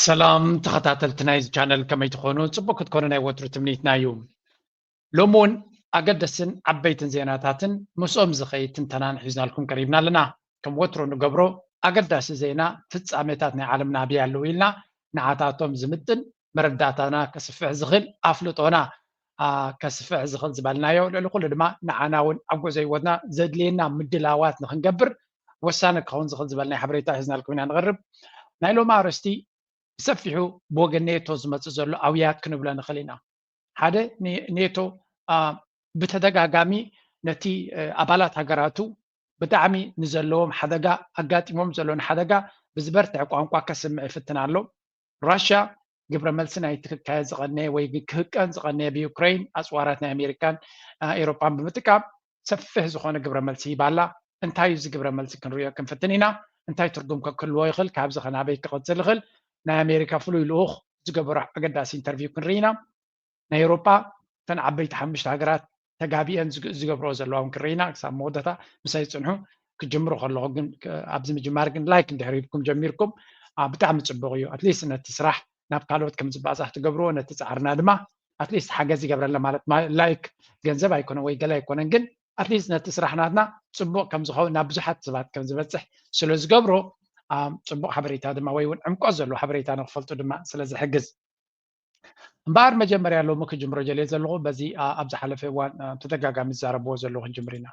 ሰላም ተኸታተልቲ ናይዚ ቻነል፣ ከመይ ትኾኑ? ጽቡቅ ክትኮኑ ናይ ወትሩ ትምኒትና እዩ። ሎሚ እውን ኣገደስን ዓበይትን ዜናታትን ምስኦም ዝኸይድ ትንተናን ሒዝናልኩም ቀሪብና ኣለና። ከም ወትሩ ንገብሮ ኣገዳሲ ዜና፣ ፍጻሜታት ናይ ዓለምና ኣበይ ኣለዉ ኢልና ንዓታቶም ዝምጥን መረዳእታና ከስፍሕ ዝኽእል ኣፍልጦና ከስፍሕ ዝኽእል ዝበልናዮ፣ ልዕሊ ኩሉ ድማ ንዓና እውን ኣብ ጉዕዞ ህይወትና ዘድልየና ምድላዋት ንክንገብር ወሳኒ ክኸውን ዝኽእል ዝበልናዮ ሓበሬታ ሒዝናልኩም ኢና ንቐርብ። ናይ ሎሚ ኣርእስቲ ብሰፊሑ ብወገን ኔቶ ዝመፅእ ዘሎ ኣውያት ክንብሎ ንኽእል ኢና። ሓደ ኔቶ ብተደጋጋሚ ነቲ ኣባላት ሃገራቱ ብጣዕሚ ንዘለዎም ሓደጋ ኣጋጢሞም ዘለውን ሓደጋ ብዝበርትዐ ቋንቋ ከስምዕ ይፍትን ኣሎ። ራሽያ ግብረ መልሲ ናይቲ ክካየድ ዝቐነየ ወይ ክህቀን ዝቐነየ ብዩክሬን ኣፅዋራት ናይ ኣሜሪካን ኤሮፓን ብምጥቃም ሰፊሕ ዝኾነ ግብረ መልሲ ሂባላ። እንታይ እዩ እዚ ግብረ መልሲ ክንሪኦ ክንፍትን ኢና። እንታይ ትርጉም ክህልዎ ይኽእል፣ ካብዚ ከናበይ ክቐፅል ይኽእል፣ ናይ ኣሜሪካ ፍሉይ ልኡኽ ዝገበሮ ኣገዳሲ ኢንተርቪው ክንርኢ ኢና። ናይ ኤውሮጳ እተን ዓበይቲ ሓሙሽተ ሃገራት ተጋቢአን ዝገብርኦ ዘለዋን ክርኢና ክሳብ መወዳእታ ምሳይ ዝፅንሑ ክጅምሩ ከለኹ ግን ኣብዚ ምጅማር ግን ላይክ እንድሕር ሂብኩም ጀሚርኩም ብጣዕሚ ፅቡቅ እዩ። ኣትሊስት ነቲ ስራሕ ናብ ካልኦት ከም ዝባዛሕ ትገብርዎ፣ ነቲ ፃዕርና ድማ ኣትሊስት ሓገዝ ይገብረለ ማለት ላይክ ገንዘብ ኣይኮነ ወይ ገለ ኣይኮነን፣ ግን ኣትሊስት ነቲ ስራሕ ናትና ፅቡቅ ከም ዝኸውን ናብ ብዙሓት ሰባት ከም ዝበፅሕ ስለ ዝገብሮ ፅቡቅ ሓበሬታ ድማ ወይ እውን ዕምቆት ዘለዎ ሓበሬታ ንክፈልጡ ድማ ስለ ዝሕግዝ። እምበኣር መጀመርያ ሎሚ ክጅምሮ ጀልየ ዘለኹ በዚ ኣብ ዝሓለፈ እዋን ተደጋጋሚ ዝዛረብዎ ዘለኹ ክንጅምር ኢና።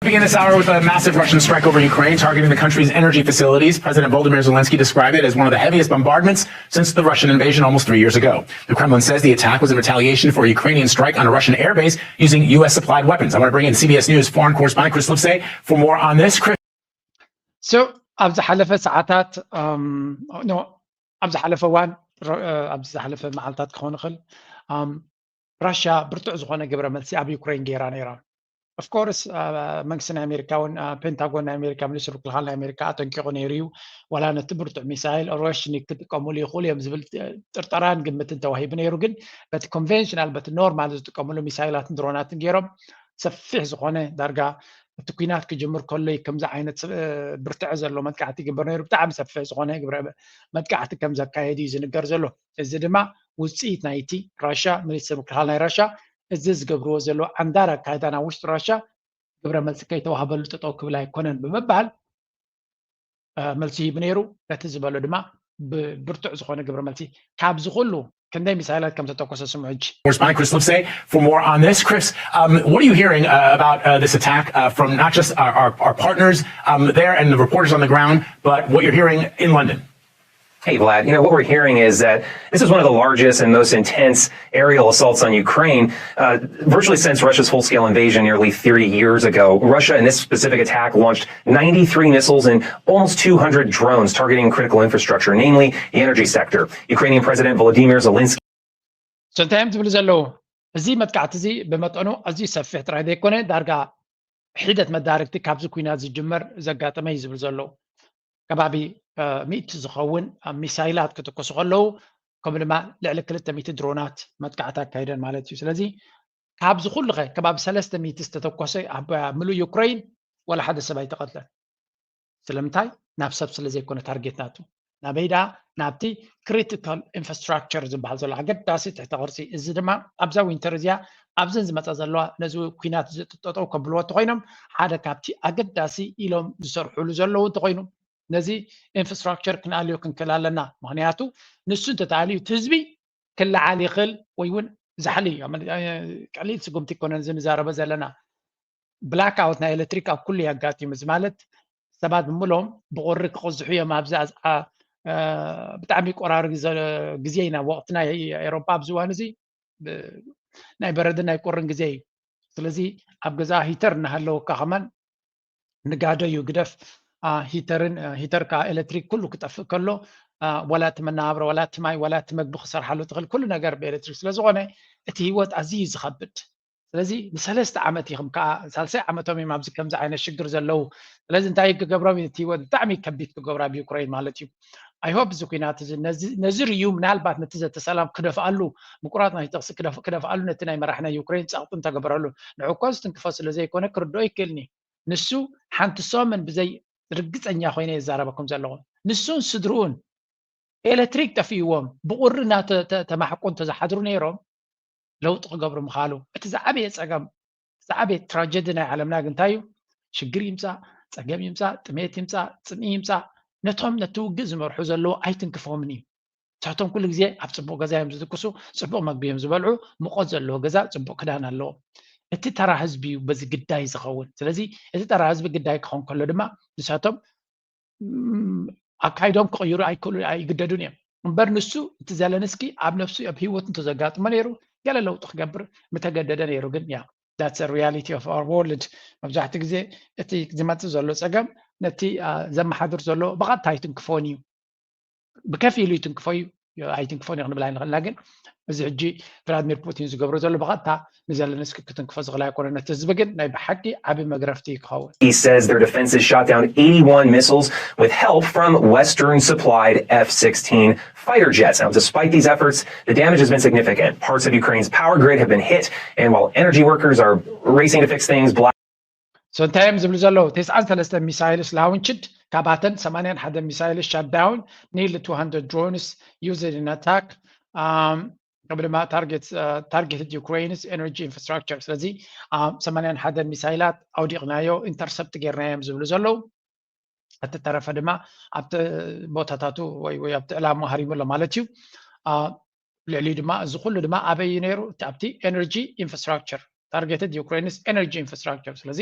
Begin this hour with a massive Russian strike over Ukraine, targeting the country's energy facilities. President Volodymyr Zelensky described it as one of the heaviest bombardments since the Russian invasion almost three years ago. The Kremlin says the attack was in retaliation for a Ukrainian strike on a Russian airbase using U S supplied weapons. I want to bring in C B S News foreign correspondent Chris Livesay for more on this. Chris. So ኣብ ዝሓለፈ ሰዓታት ኣብ ዝሓለፈ እዋን ኣብ ዝሓለፈ መዓልታት ክኸውን ይኽእል ራሽያ ብርቱዕ ዝኾነ ግብረ መልሲ ኣብ ዩክሬን ገይራ ነይራ። ኦፍኮርስ መንግስቲ ናይ ኣሜሪካ እውን ፔንታጎን ናይ ኣሜሪካ ሚኒስትር ምክልኻል ናይ ኣሜሪካ ኣጠንቂቑ ነይሩ እዩ። ዋላ ነቲ ብርቱዕ ሚሳይል ኦሮሽኒ ክጥቀሙሉ ይኽእሉ እዮም ዝብል ጥርጠራን ግምትን ተዋሂቡ ነይሩ። ግን በቲ ኮንቬንሽናል በቲ ኖርማል ዝጥቀሙሉ ሚሳይላትን ድሮናትን ገይሮም ሰፊሕ ዝኾነ ዳርጋ እቲ ኩናት ክጅምር ከሎ ከምዚ ዓይነት ብርትዐ ዘሎ መጥቃዕቲ ይግበር ነይሩ። ብጣዕሚ ሰፊሕ ዝኾነ ግብረ መጥቃዕቲ ከም ዘካየዱ እዩ ዝንገር ዘሎ። እዚ ድማ ውፅኢት ናይቲ ራሻ ሚኒስትር ምክልኻል ናይ ራሻ እዚ ዝገብርዎ ዘሎ ዓንዳር ኣካይዳ ናብ ውሽጢ ራሻ ግብረ መልሲ ከይተዋህበሉ ጠጠው ክብል ኣይኮነን ብምባል መልሲ ሂቡ ነይሩ። ነቲ ዝበሎ ድማ ብብርቱዕ ዝኾነ ግብረ መልሲ ካብዚ ኩሉ ክንደይ ሚሳይላት ከም ተተኮሰ ስምዑ ሕጂ። Correspondent Chris Livesay for more on this. Chris, um, what are you hearing uh, about uh, this attack uh, from not just our, our, our partners um, there and the reporters on the ground, but what you're hearing in London? Hey, Vlad, you know, what we're hearing is that this is one of the largest and most intense aerial assaults on Ukraine uh, virtually since Russia's full scale invasion nearly three years ago. Russia, in this specific attack, launched ninety-three missiles and almost two hundred drones targeting critical infrastructure, namely the energy sector. Ukrainian President Volodymyr Zelensky. So እንታይ እዮም ዝብሉ ዘለዉ? እዚ መጥቃዕቲ እዚ ብመጠኑ ኣዝዩ ሰፊሕ ጥራይ ዘይኮነ ዳርጋ ሒደት መዳርግቲ ካብዚ ኩናት ዝጅመር ዘጋጠመ እዩ ዝብል ዘለዉ። ከባቢ ሚእቲ ዝኸውን ሚሳይላት ክትኩሱ ከለዉ ከምኡ ድማ ልዕሊ ክልተ ሚእቲ ድሮናት መጥቃዕቲ ኣካይደን ማለት እዩ። ስለዚ ካብዚ ኩሉ ኸ ከባቢ ሰለስተ ሚእቲ ዝተተኮሰ ኣብ ምሉእ ዩክሬን ዋላ ሓደ ሰብ ኣይተቐትለን። ስለምንታይ? ናብ ሰብ ስለ ዘይኮነ ታርጌት ናቱ ናበይ ደኣ ናብቲ ክሪቲካል ኢንፍራስትራክቸር ዝበሃል ዘሎ ኣገዳሲ ትሕተ ቅርፂ። እዚ ድማ ኣብዛ ዊንተር እዚኣ ኣብዘን ዝመፃ ዘለዋ ነዚ ኩናት ዝጥጠጠው ከብልዎ እንተኮይኖም ሓደ ካብቲ ኣገዳሲ ኢሎም ዝሰርሕሉ ዘለዉ እንተኮይኑ ነዚ ኢንፍራስትራክቸር ክንኣልዮ ክንክእል ኣለና። ምክንያቱ ንሱ እንተተኣልዩ እቲ ህዝቢ ክለዓል ይኽእል ወይ እውን ዛሕሊ እዩ። ቀሊል ስጉምቲ ይኮነን እዚ ንዛረበ ዘለና። ብላክ ኣውት ናይ ኤሌክትሪክ ኣብ ኩሉ የጋጢሙ። እዚ ማለት ሰባት ብምሎም ብቁሪ ክቕዝሑ እዮም። ኣብዚ ብጣዕሚ ቆራሪ ግዜ ኢና። ወቅቲ ናይ ኤሮፓ ኣብዚ እዋን እዚ ናይ በረድን ናይ ቁርን ግዜ እዩ። ስለዚ ኣብ ገዛ ሂተር እናሃለወካ ከማን ንጋዶ እዩ ግደፍ። ሂተርን ሂተር ከዓ ኤሌክትሪክ ኩሉ ክጠፍእ ከሎ ዋላ እቲ መናብሮ ዋላ እቲ ማይ ዋላ እቲ መግቢ ክሰርሓሉ ትኽእል ኩሉ ነገር ብኤሌክትሪክ ስለዝኾነ እቲ ህይወት ኣዝዩ እዩ ዝኸብድ። ስለዚ ንሰለስተ ዓመት ኢኹም ከዓ ሳልሳይ ዓመቶም እዮም ኣብዚ ከምዚ ዓይነት ሽግር ዘለዉ። ስለዚ እንታይ ክገብሮም እቲ ህይወት ብጣዕሚ ከቢድ ክገብራ ብዩክሬን ማለት እዩ። ኣይሆፕ እዚ ኩናት እዚ ነዚ ርዩ ምናልባት ነቲ ዘተሰላም ክደፍኣሉ ምቁራፅ ናይ ጥቕሲ ክደፍኣሉ ነቲ ናይ መራሕ ናይ ዩክሬን ፀቕጢ እንተገበረሉ ንዕኮ ዝትንክፎ ስለዘይኮነ ክርድኦ ይክእልኒ። ንሱ ሓንቲ ሰሙን ብዘይ ርግፀኛ ኮይነ የዛረበኩም ዘለኹ። ንሱን ስድርኡን ኤሌክትሪክ ጠፊእዎም ብቁሪ እናተማሕቁ እንተዝሓድሩ ነይሮም ለውጢ ክገብሩ ምኻሉ። እቲ ዝዓበየ ፀገም፣ ዝዓበየ ትራጀዲ ናይ ዓለምና ግን እንታይ እዩ? ሽግር ይምፃእ፣ ፀገም ይምፃእ፣ ጥሜት ይምፃእ፣ ፅምኢ ይምፃእ፣ ነቶም ነቲ ውግእ ዝመርሑ ዘለዉ ኣይትንክፎምን እዩ። ንሳቶም ኩሉ ግዜ ኣብ ፅቡቅ ገዛ እዮም ዝትኩሱ፣ ፅቡቅ መግቢ እዮም ዝበልዑ፣ ሙቐት ዘለዎ ገዛ፣ ፅቡቅ ክዳን ኣለዎም። እቲ ተራ ህዝቢ እዩ በዚ ግዳይ ዝኸውን። ስለዚ እቲ ተራ ህዝቢ ግዳይ ክኸውን ከሎ ድማ ንሳቶም ኣካይዶም ክቕይሩ ኣይክእሉ ኣይግደዱን እዮም። እምበር ንሱ እቲ ዘለንስኪ ኣብ ነፍሱ ኣብ ህይወቱ እንተዘጋጥሞ ነይሩ ገለ ለውጢ ክገብር ምተገደደ ነይሩ። ግን ያ that's reality of our world። መብዛሕትኡ ግዜ እቲ ዝመፅእ ዘሎ ፀገም ነቲ ዘመሓድር ዘሎ ብቐጥታ ኣይትንክፎን እዩ። ብከፊሉ ይትንክፎ እዩ ኣይትንክፎን እዩ ክንብል ኣይንኽእልና። ግን እዚ ሕጂ ቭላድሚር ፑቲን ዝገብሮ ዘሎ ብቐጥታ ንዘለንስኪ ክትንክፎ ዝኽእል ኣይኮነ። ነቲ ህዝቢ ግን ናይ ብሓቂ ዓቢ መግረፍቲ ክኸውን። He says their defenses shot down eighty-one missiles with help from Western supplied F sixteen fighter jets. Now, despite these efforts, the damage has been significant. Parts of Ukraine's power grid have been hit, and while energy workers are racing to fix things, black So እንታይ እዮም ዝብሉ ዘለዉ? ተስዓን ሰለስተ ሚሳይልስ ላውንችድ፣ ካብኣተን ሰማንያን ሓደ ሚሳይልስ ሻትዳውን፣ nearly two hundred drones used in attack፣ ከምኡ ድማ targeted Ukraine's energy infrastructure። ስለዚ ሰማንያን ሓደ ሚሳይላት ኣውዲቕናዮ፣ ኢንተርሰፕት ጌርናዮም ዝብሉ ዘለዉ። እቲ ተረፈ ድማ ኣብቲ ቦታታቱ ወይ ኣብቲ ዕላማ ሃሪሙ ኣሎ ማለት እዩ። ልዕሊኡ ድማ እዚ ኩሉ ድማ ኣበይ እዩ ነይሩ? ኣብቲ ኤነርጂ ኢንፍራስትራክቸር፣ targeted Ukraine's energy infrastructure። ስለዚ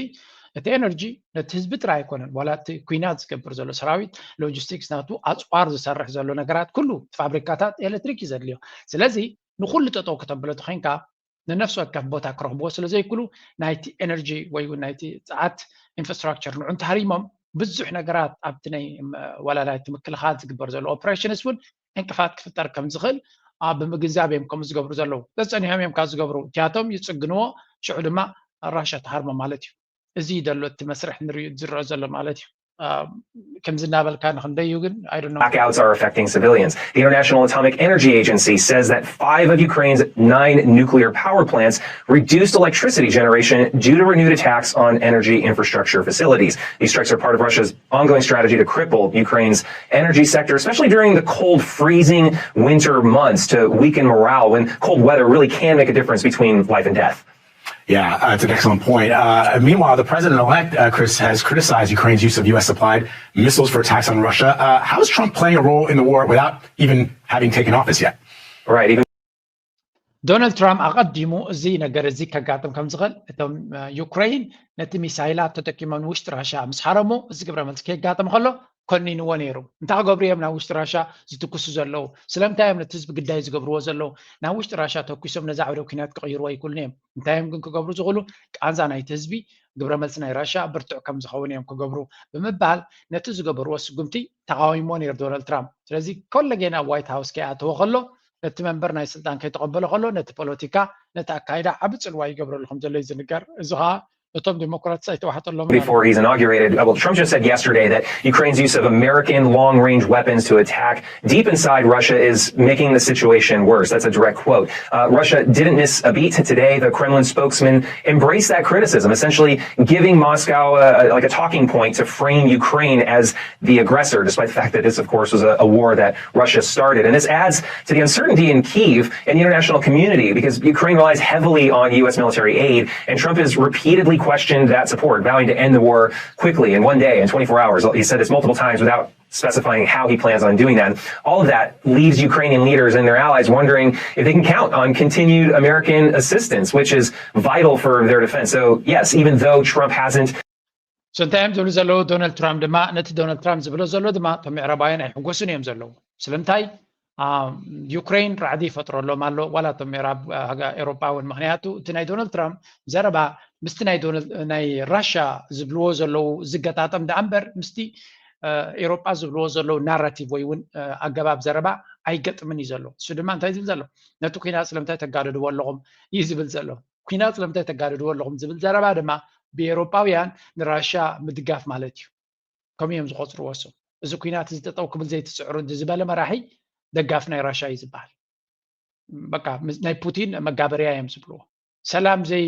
እቲ ኤነርጂ ነቲ ህዝቢ ጥራይ ኣይኮነን፣ ዋላ እቲ ኩናት ዝገብር ዘሎ ሰራዊት፣ ሎጂስቲክስ ናቱ ኣፅዋር ዝሰርሕ ዘሎ ነገራት ኩሉ፣ ፋብሪካታት ኤሌክትሪክ እዩ ዘድልዮ። ስለዚ ንኩሉ ጠጠው ከተብሎ ተኮይንካ ንነፍሲ ወከፍ ቦታ ክረኽብዎ ስለ ዘይክእሉ ናይቲ ኤነርጂ ወይ እውን ናይቲ ፀዓት ኢንፍራስትራክቸር ንዑ እንተሃሪሞም ብዙሕ ነገራት ኣብቲ ናይ ዋላ ናይቲ ምክልኻል ዝግበር ዘሎ ኦፕሬሽንስ እውን ዕንቅፋት ክፍጠር ከም ዝኽእል ብምግንዛብ እዮም ከምኡ ዝገብሩ ዘለዉ። ተፀኒሖም እዮም ካብ ዝገብሩ እቲያቶም ይፅግንዎ፣ ሽዑ ድማ ራሻ ትሃርሞ ማለት እዩ። እዚ እዩ ዘሎ እቲ መስርሕ ንሪኡ ዝረአ ዘሎ ማለት እዩ። ከምዚ እናበልካ ንክንደዩ ግን I don't know። Blackouts are affecting civilians. The International Atomic Energy Agency says that five of Ukraine's nine nuclear power plants reduced electricity generation due to renewed attacks on energy infrastructure facilities. These strikes are part of Russia's ongoing strategy to cripple Ukraine's energy sector, especially during the cold, freezing winter months to weaken morale when cold weather really can make a difference between life and death. Yeah, uh, it's an excellent point. Uh, meanwhile, the president-elect, uh, Chris, has criticized Ukraine's use of U S-supplied missiles for attacks on Russia. Uh, how is Trump playing a role in the war without even having taken office yet? Right. Even ዶናልድ ትራምፕ ኣቐዲሙ እዚ ነገር እዚ ከጋጥም ከም ዝኽእል፣ እቶም ዩክሬን ነቲ ሚሳይላት ተጠቂሞም ንውሽጢ ራሻ ምስ ሃረሙ፣ እዚ ግብረ መልሲ ከየጋጥም ከሎ ኮኒንዎ ነይሩ። እንታይ ክገብሩ እዮም ናብ ውሽጢ ራሻ ዝትኩሱ ዘለዉ? ስለምንታይ እዮም ነቲ ህዝቢ ግዳይ ዝገብርዎ ዘለዉ? ናብ ውሽጢ ራሻ ተኩሶም ነዛ ዓውደ ኩናት ክቕይርዎ ኣይክእሉን እዮም። እንታይ እዮም ግን ክገብሩ ዝኽእሉ? ቃንዛ ናይቲ ህዝቢ ግብረ መልሲ ናይ ራሻ ብርቱዕ ከም ዝኸውን እዮም ክገብሩ ብምባል ነቲ ዝገበርዎ ስጉምቲ ተቃዊሞ ነይሩ ዶናልድ ትራምፕ። ስለዚ ኮለጌ ናብ ዋይት ሃውስ ከይኣተወ ከሎ፣ ነቲ መንበር ናይ ስልጣን ከይተቐበሎ ከሎ፣ ነቲ ፖለቲካ፣ ነቲ ኣካይዳ ዓቢ ጽልዋ ይገብረሉ ከም ዘሎ እዩ ዝንገር። እዚ ኸኣ እቶም ዲሞክራትስ ኣይተዋሕጠሎም። Before he's inaugurated, well, Trump just said yesterday that Ukraine's use of American long-range weapons to attack deep inside Russia is making the situation worse. That's a direct quote. Uh, Russia didn't miss a beat today. The Kremlin spokesman embraced that criticism, essentially giving Moscow a, like a talking point to frame Ukraine as the aggressor, despite the fact that this, of course, was a, a war that Russia started. And this adds to the uncertainty in Kyiv and the international community, because Ukraine relies heavily on U S military aid, and Trump has repeatedly questioned that support, vowing to end the war quickly in one day, in twenty-four hours. He said this multiple times without specifying how he plans on doing that. And all of that leaves Ukrainian leaders and their allies wondering if they can count on continued American assistance, which is vital for their defense. So, yes, even though Trump hasn't So እንታይ እዮም ዝብሉ ዘለዉ? ዶናልድ ትራምፕ ድማ ነቲ ዶናልድ ትራምፕ ዝብሎ ዘሎ ድማ እቶም ምዕራባውያን ኣይሕጎሱን እዮም ዘለዉ። ስለምንታይ? ዩክሬን ራዕዲ ይፈጥረሎም ኣሎ፣ ዋላ እቶም ምዕራብ ኤሮጳ እውን። ምክንያቱ እቲ ናይ ዶናልድ ትራምፕ ዘረባ ምስቲ ናይ ራሻ ዝብልዎ ዘለዉ ዝገጣጠም ደኣ እምበር ምስቲ ኤሮጳ ዝብልዎ ዘለዉ ናራቲቭ ወይ እውን ኣገባብ ዘረባ ኣይገጥምን እዩ ዘሎ። እሱ ድማ እንታይ ዝብል ዘሎ? ነቲ ኩናት ስለምንታይ ተጋደድዎ ኣለኹም እዩ ዝብል ዘሎ። ኩናት ስለምንታይ ተጋድድዎ ኣለኹም ዝብል ዘረባ ድማ ብኤውሮጳውያን ንራሻ ምድጋፍ ማለት እዩ። ከምኡ እዮም ዝቆፅርዎ እሱ። እዚ ኩናት እዚ ጠጠው ክብል ዘይትፅዕሩ እንዲ ዝበለ መራሒ ደጋፍ ናይ ራሻ እዩ ዝበሃል። በቃ ናይ ፑቲን መጋበርያ እዮም ዝብልዎ። ሰላም ዘይ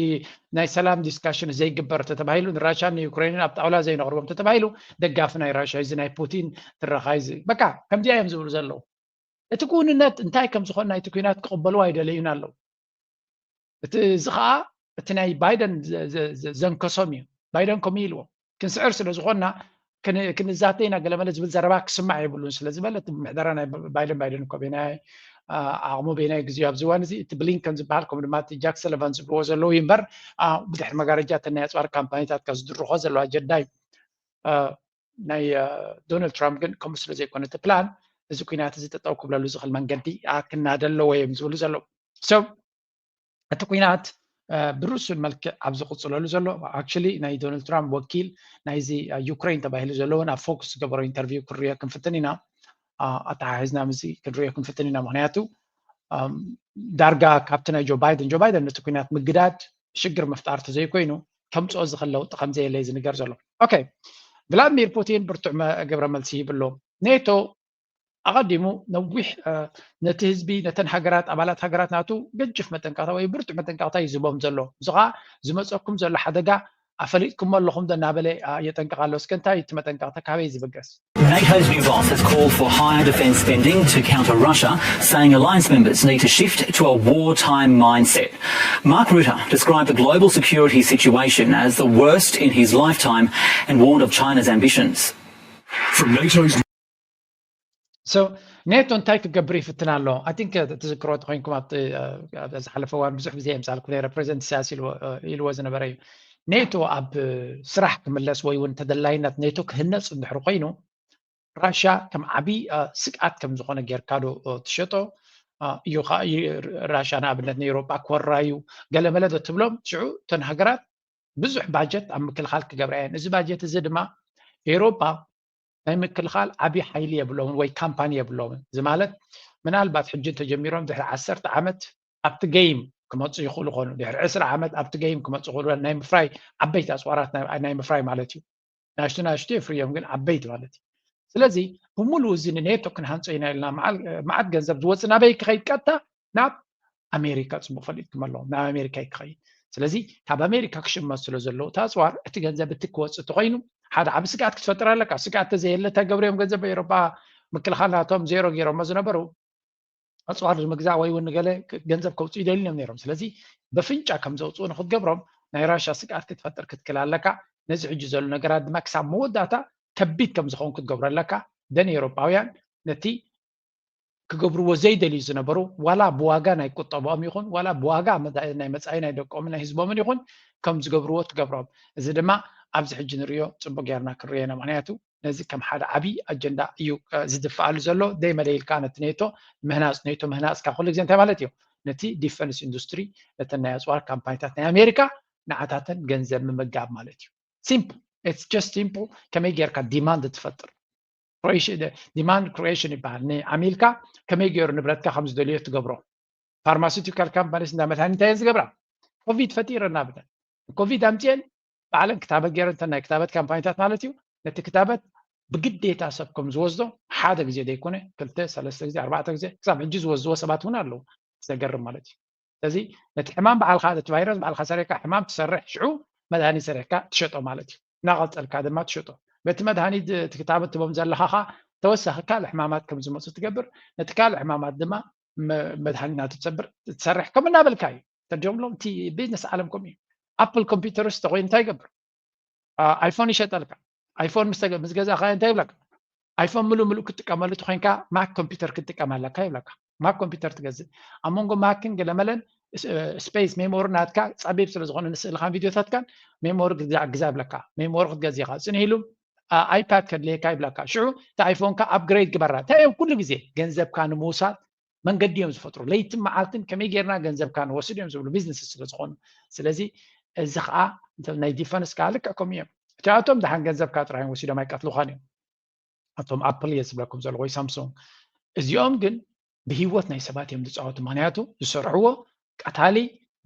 ናይ ሰላም ዲስካሽን ዘይግበር ተተባሂሉ ንራሻን ንዩክሬንን ኣብ ጣውላ ዘይነቕርቦም ተተባሂሉ ደጋፍ ናይ ራሻ እዚ ናይ ፑቲን ትረኻ እዚ በቃ ከምዚኣ እዮም ዝብሉ ዘለዉ። እቲ ክውንነት እንታይ ከም ዝኾነ ናይቲ ኩናት ክቕበልዎ ኣይደለዩን ኣለዉ። እቲ እዚ ከዓ እቲ ናይ ባይደን ዘንከሶም እዩ። ባይደን ከምኡ ኢልዎ፣ ክንስዕር ስለ ዝኾንና ክንዛተ ኢና ገለመለ ዝብል ዘረባ ክስማዕ የብሉን ስለ ዝበለ፣ እቲ ምሕደራ ናይ ባይደን፣ ባይደን እኮ በናይ ዓቕሙ በናይ ግዜኡ ኣብዚ እዋን እዚ እቲ ብሊንከን ዝበሃል ከምኡ ድማ እቲ ጃክ ሰለቫን ዝብልዎ ዘለዉ እዩ እምበር፣ ብድሕሪ መጋረጃ እተን ናይ ኣፅዋር ካምፓኒታት ካብ ዝድርኾ ዘለዋ ኣጀንዳ እዩ። ናይ ዶናልድ ትራምፕ ግን ከምኡ ስለ ዘይኮነ እቲ ፕላን፣ እዚ ኩናት እዚ ጠጠው ክብለሉ ዝኽእል መንገዲ ክናደ ኣለዎ እዮም ዝብሉ ዘለዉ። So እቲ ኩናት ብርሱን መልክዕ ኣብ ዝቕፅለሉ ዘሎ፣ actually ናይ ዶናልድ ትራምፕ ወኪል ናይዚ ዩክሬን ተባሂሉ ዘለውን ኣብ ፎክስ ዝገበሮ ኢንተርቪው ክንሪኦ ክንፍትን ኢና። ኣተሓሒዝና ምስዚ ክንሪኦ ክንፍትን ኢና። ምክንያቱ ዳርጋ ካብቲ ናይ ጆ ባይደን፣ ጆ ባይደን ነቲ ኩናት ምግዳድ ሽግር ምፍጣር ተዘይኮይኑ ከምፅኦ ዝኽእል ለውጢ ከምዘየለ ዝንገር ዘሎ። ኦኬ፣ ቭላድሚር ፑቲን ብርቱዕ ግብረ መልሲ ሂብሎ። ኔቶ ኣቐዲሙ ነዊሕ ነቲ ህዝቢ፣ ነተን ሃገራት፣ ኣባላት ሃገራት ናቱ ገጅፍ መጠንቀቕታ ወይ ብርቱዕ መጠንቀቕታ እዩ ዝቦም ዘሎ። እዚ ኸዓ ዝመፀኩም ዘሎ ሓደጋ ኣፈሊጥኩሞ ኣለኹም ዶ እናበለ የጠንቅቕ ኣሎ። እስከ እንታይ እቲ መጠንቀቕታ፣ ካበይ ዝብገስ? NATO's new boss has called for higher defence spending to counter Russia, saying alliance members need to shift to a wartime mindset. Mark Rutte described the global security situation as the worst in his lifetime and warned of China's ambitions. From NATO's So ኔቶ እንታይ ክገብር ይፍትን ኣሎ? I think ትዝክሮ ተኮይንኩም ኣብ ዝሓለፈ እዋን ብዙሕ ግዜ የምፃልኩ ነረ። ፕሬዚደንት ኢሳያስ ኢልዎ ዝነበረ እዩ። ኔቶ ኣብ ስራሕ ክምለስ ወይ እውን ተደላይነት ኔቶ ክህነፅ እንድሕር ኮይኑ፣ ራሻ ከም ዓብዪ ስግኣት ከም ዝኾነ ጌርካ ዶ ትሸጦ? እዩ ራሻ ንኣብነት ንኤውሮጳ ክወራ እዩ ገለመለ ዶ ትብሎም? ሽዑ እተን ሃገራት ብዙሕ ባጀት ኣብ ምክልኻል ክገብራ እየን። እዚ ባጀት እዚ ድማ ኤውሮጳ ናይ ምክልኻል ዓብዪ ሓይሊ የብሎምን ወይ ካምፓኒ የብሎምን። እዚ ማለት ምናልባት ሕጂ እንተጀሚሮም ድሕሪ ዓሰርተ ዓመት ኣብቲ ገይም ክመፁ ይኽእሉ ኾኑ፣ ድሕሪ ዕስራ ዓመት ኣብቲ ገይም ክመፁ ይኽእሉ፣ ናይ ምፍራይ ዓበይቲ ኣፅዋራት ናይ ምፍራይ ማለት እዩ። ናሽቱ ናሽቱ የፍርዮም ግን ዓበይቲ ማለት እዩ። ስለዚ ብምሉኡ እዚ ንኔቶ ክንሃንፆ ኢና ኢልና መዓት ገንዘብ ዝወፅእ ናበይ ክኸይድ? ቀጥታ ናብ ኣሜሪካ። ፅቡቅ ፈሊጥኩም ኣለኹም፣ ናብ ኣሜሪካ እዩ ክኸይድ። ስለዚ ካብ ኣሜሪካ ክሽመት ስለ ዘለዎ እቲ ኣፅዋር፣ እቲ ገንዘብ እቲ ክወፅእ ተኮይኑ ሓደ ዓብ ስግኣት ክትፈጥር ኣለካ። ስግኣት ተዘየለ እንታይ ገብርዮም ገንዘብ ኤሮፓ ምክልኻል ናቶም ዜሮ ገይሮሞ ዝነበሩ ኣፅዋር ንምግዛእ ወይ እውን ንገለ ገንዘብ ከውፅኡ ይደልዮም ነይሮም። ስለዚ በፍንጫ ከም ዘውፅኡ ንክትገብሮም ናይ ራሻ ስግኣት ክትፈጥር ክትክል ኣለካ። ነዚ ሕጂ ዘሎ ነገራት ድማ ክሳብ መወዳእታ ከቢድ ከም ዝኸውን ክትገብሮ ኣለካ። ደን ኤሮፓውያን ነቲ ክገብርዎ ዘይደልዩ ዝነበሩ ዋላ ብዋጋ ናይ ቁጠባኦም ይኹን ዋላ ብዋጋ ናይ መፃኢ ናይ ደቆምን ናይ ህዝቦምን ይኹን ከም ዝገብርዎ ትገብሮም። እዚ ድማ ኣብዚ ሕጂ ንሪኦ ፅቡቅ ጌርና ክንሪኦ ኢና። ምክንያቱ ነዚ ከም ሓደ ዓብዪ ኣጀንዳ እዩ ዝድፍኣሉ ዘሎ። ደይ መደይ ኢልካ ነቲ ኔቶ ምህናፅ፣ ኔቶ ምህናፅካ ኩሉ ግዜ እንታይ ማለት እዩ? ነቲ ዲፈንስ ኢንዱስትሪ፣ ነተን ናይ ኣፅዋር ካምፓኒታት ናይ ኣሜሪካ ንዓታተን ገንዘብ ምምጋብ ማለት እዩ። Simple, it's just simple። ከመይ ጌርካ ዲማንድ ትፈጥር? Demand creation ይበሃል። ንዓሚልካ ከመይ ገይሩ ንብረትካ ከም ዝደልዮ ትገብሮ። ፋርማሲውቲካል ካምፓኒስ እንዳ መድሃኒት እንታይ እየን ዝገብራ? ኮቪድ ፈጢረን ንኣብነት ኮቪድ ኣምፅኤን ባዕለን ክታበት ገይረን፣ እተን ናይ ክታበት ካምፓኒታት ማለት እዩ። ነቲ ክታበት ብግዴታ ሰብ ከም ዝወስዶ ሓደ ግዜ ዘይኮነ ክልተ ሰለስተ ግዜ ኣርባዕተ ግዜ ክሳብ ሕጂ ዝወስድዎ ሰባት እውን ኣለዉ። ዘገርም ማለት እዩ። ስለዚ ነቲ ሕማም ባዕልካ፣ ነቲ ቫይረስ ባዕልካ ሰሪሕካ ሕማም ትሰርሕ፣ ሽዑ መድሃኒት ሰሪሕካ ትሸጦ ማለት እዩ። እናቐልጠልካ ድማ ትሸጦ። በቲ መድሃኒት እቲ ክታበት ትቦም ዘለኻ ኸዓ ተወሳኺ ካልእ ሕማማት ከም ዝመፁ ትገብር። ነቲ ካልእ ሕማማት ድማ መድሃኒት ናቱ ትሰብር ትሰርሕ ከም እናበልካ እዩ። ተርጆምሎም እቲ ቢዝነስ ዓለም ከምኡ እዩ። ኣፕል ኮምፒውተርስ ተኮይኑ እንታይ ይገብር? ኣይፎን ይሸጠልካ። ኣይፎን ምስ ገዛእካ እንታይ ይብለካ? ኣይፎን ምሉእ ምሉእ ክትጥቀመሉ ተኮይንካ ማክ ኮምፒውተር ክትጥቀም ኣለካ ይብለካ። ማክ ኮምፒውተር ትገዝእ፣ ኣብ መንጎ ማክን ገለመለን ስፔስ ሜሞሪ ናትካ ጸቢብ ስለ ዝኾነ ንስእልኻን ቪድዮታትካን ሜሞሪ ግዛ ግዛ ይብለካ። ሜሞሪ ክትገዝእ ኢኻ። ጽንሕ ኢሉ ኣይፓድ ከድልየካ ይብለካ። ሽዑ እቲ ኣይፎንካ ኣፕግሬድ ግበራ። እንታይ እዮም ኩሉ ግዜ ገንዘብካ ንምውሳድ መንገዲ እዮም ዝፈጥሩ። ለይትን መዓልትን ከመይ ጌርና ገንዘብካ ንወስድ እዮም ዝብሉ ቢዝነስ ስለ ዝኾኑ። ስለዚ እዚ ከዓ ናይ ዲፈንስ ከዓ ልክዕ ከምኡ እዮም። እቲኣቶም ደሓን ገንዘብካ ጥራይ እዮም ወሲዶም ኣይቀትሉኻን እዮም። ኣቶም ኣፕል እየ ዝብለኩም ዘለኹ ወይ ሳምሶንግ። እዚኦም ግን ብህይወት ናይ ሰባት እዮም ዝፃወቱ። ምክንያቱ ዝሰርሕዎ ቀታሊ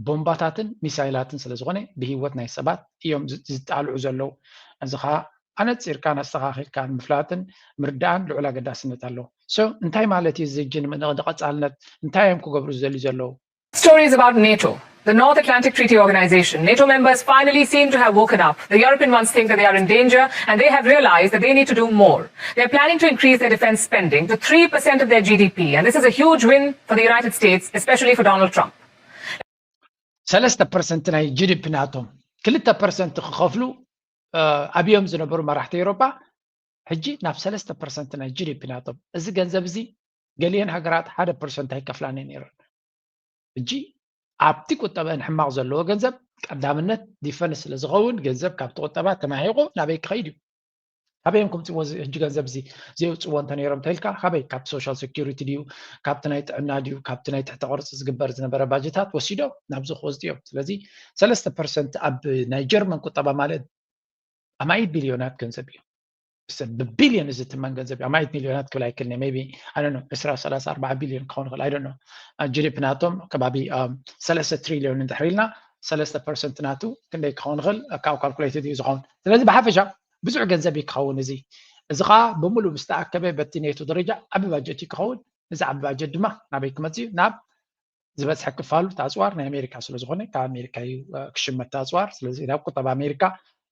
ቦምባታትን ሚሳይላትን ስለ ዝኾነ ብህይወት ናይ ሰባት እዮም ዝጣልዑ ዘለዉ። እዚ ከዓ ኣነፂርካን ኣስተኻኺልካን ምፍላጥን ምርዳእን ልዑል ኣገዳስነት ኣለዎ። So እንታይ ማለት እዩ እዚ ሕጂ ንቐፃልነት እንታይ እዮም ክገብሩ ዝደልዩ ዘለዉ? Stories about NATO, the North Atlantic Treaty Organization. NATO members finally seem to have woken up. The European ones think that they are in danger, and they have realized that they need to do more. They're planning to increase their defense spending to three percent of their G D P, and this is a huge win for the United States, especially for Donald Trump. ሰለስተ ፐርሰንት ናይ ጂ ዲ ፒ ናቶም ክልተ ፐርሰንት ክኸፍሉ ኣብዮም ዝነበሩ መራሕቲ ኤውሮጳ ሕጂ ናብ ሰለስተ ፐርሰንት ናይ ጂ ዲ ፒ ናቶም። እዚ ገንዘብ እዚ ገሊአን ሃገራት ሓደ ፐርሰንት ኣይከፍላን ነይረን። ሕጂ ኣብቲ ቁጠበአን ሕማቕ ዘለዎ ገንዘብ ቀዳምነት ዲፈንስ ስለ ዝኸውን ገንዘብ ካብቲ ቁጠባ ተማሒቑ ናበይ ክኸይድ እዩ? ካበይ እዮም ከምፅዎ ሕጂ ገንዘብ እዚ ዘየውፅዎ እንተነይሮም ተልካ ካበይ? ካብ ሶሻል ሴኪሪቲ ድዩ? ካብቲ ናይ ጥዕና ድዩ? ካብቲ ናይ ትሕቲ ቅርፂ ዝግበር ዝነበረ ባጀታት ወሲዶም ናብዚ ክወስዱ እዮም። ስለዚ ሰለስተ ፐርሰንት ኣብ ናይ ጀርመን ቁጠባ ማለት ኣማኢት ቢልዮናት ገንዘብ እዩ። ብቢልዮን ዝትመን ገንዘብ እዩ። ኣማኢት ሚልዮናት ክብል ኣይክልኒ ቢ ኣነ ዕስራ ሰላሳ ኣርባዓ ቢልዮን ክኸውን ይኽእል ኣይደኖ። ጂ ዲ ፒ ናቶም ከባቢ ሰለስተ ትሪልዮን እንድሕር ኢልና ሰለስተ ፐርሰንት ናቱ ክንደይ ክኸውን ይኽእል ካብ ካልኩሌትድ እዩ ዝኸውን። ስለዚ ብሓፈሻ ብዙሕ ገንዘብ እዩ ክኸውን። እዚ እዚ ከዓ ብምሉእ ምስ ተኣከበ በቲ ኔቶ ደረጃ ዓቢ ባጀት እዩ ክኸውን። እዚ ዓቢ ባጀት ድማ ናበይ ክመፅእ እዩ? ናብ ዝበዝሐ ክፋሉ እቲ ኣፅዋር ናይ ኣሜሪካ ስለዝኾነ ካብ ኣሜሪካ እዩ ክሽመት እቲ ኣፅዋር። ስለዚ ናብ ቁጠባ ኣሜሪካ